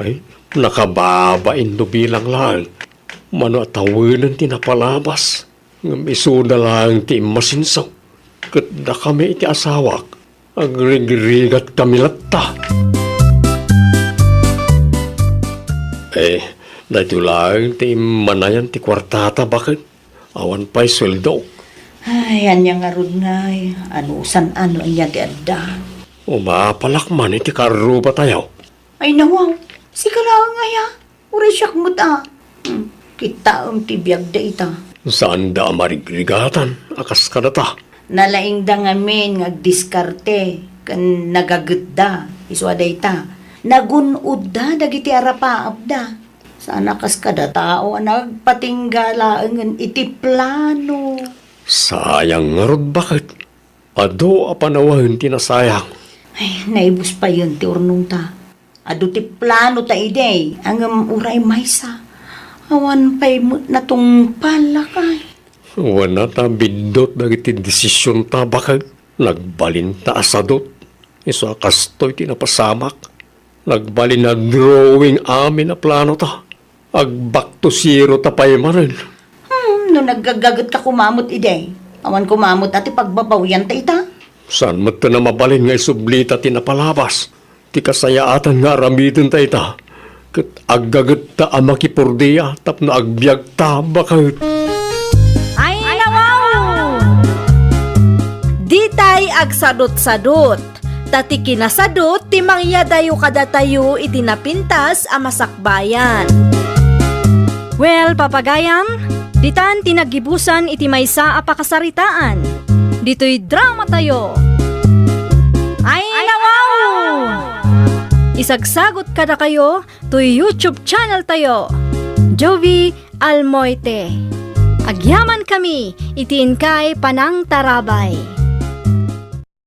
Ay, nakababain no bilang laeng. Mano a tawenen ti napalabas. Ngem isuda laeng ti immasinso. Ket dakami iti asawak, agrigrigatkami latta. Eh, daytoy laeng ti immanayan ti kuartata, baket. Awan pay sueldo. Ay, ania ngarud ngay? Anusan a no ania ti adda? Umapalak man iti karrubatayo. Ay, nawaw. Sika laeng aya? Uray siak met a. Hmm, kitaem ti biag dayta. Saanda a marigrigatan a kas kadata. Nalaingda ngamin nga agdiskarte ken nagagetda isu a dayta. Nagun-odda dagiti arapaapda. Saan a kas kada tao a nagpatingga laengen iti plano. Sayang ngarud, baket. Adu a panawen ti nasayang. Ay, naibus payen ti urnongta. Adu ti planota idi, ngem uray maysa. Awan pay met natungpal, lakay. Wen a ta biddut dagiti desisionta, baket. Nagbalinta a sadut. Isu a kastoy ti napasamak. Nagbalin a drawing amin a planota. Ag-back to zero ta pay manen. Hmm, no naggagagetka koma met idi, awan koma met a ti pagbabawianta ita. Saan met a mabalin nga isublita ti napalabas? Ti kasayaatan nga aramidenta ita, ket aggagetta a makipurdia tapno agbiagta, baket. Ay, nawaw! Ditay agsadutsadut, ta ti kinasadut ti mangyadayo kadatayo iti napintas a masakbayan. Well, papagayam, ditan ti naggibusan iti maysa a pakasaritaan. Ditoy dramatayo. Ay, nawaw! Isagsagut kadakayo toy YouTube channel tayo, Jovi Almoite. Agyaman kami iti inkay panangtarabay.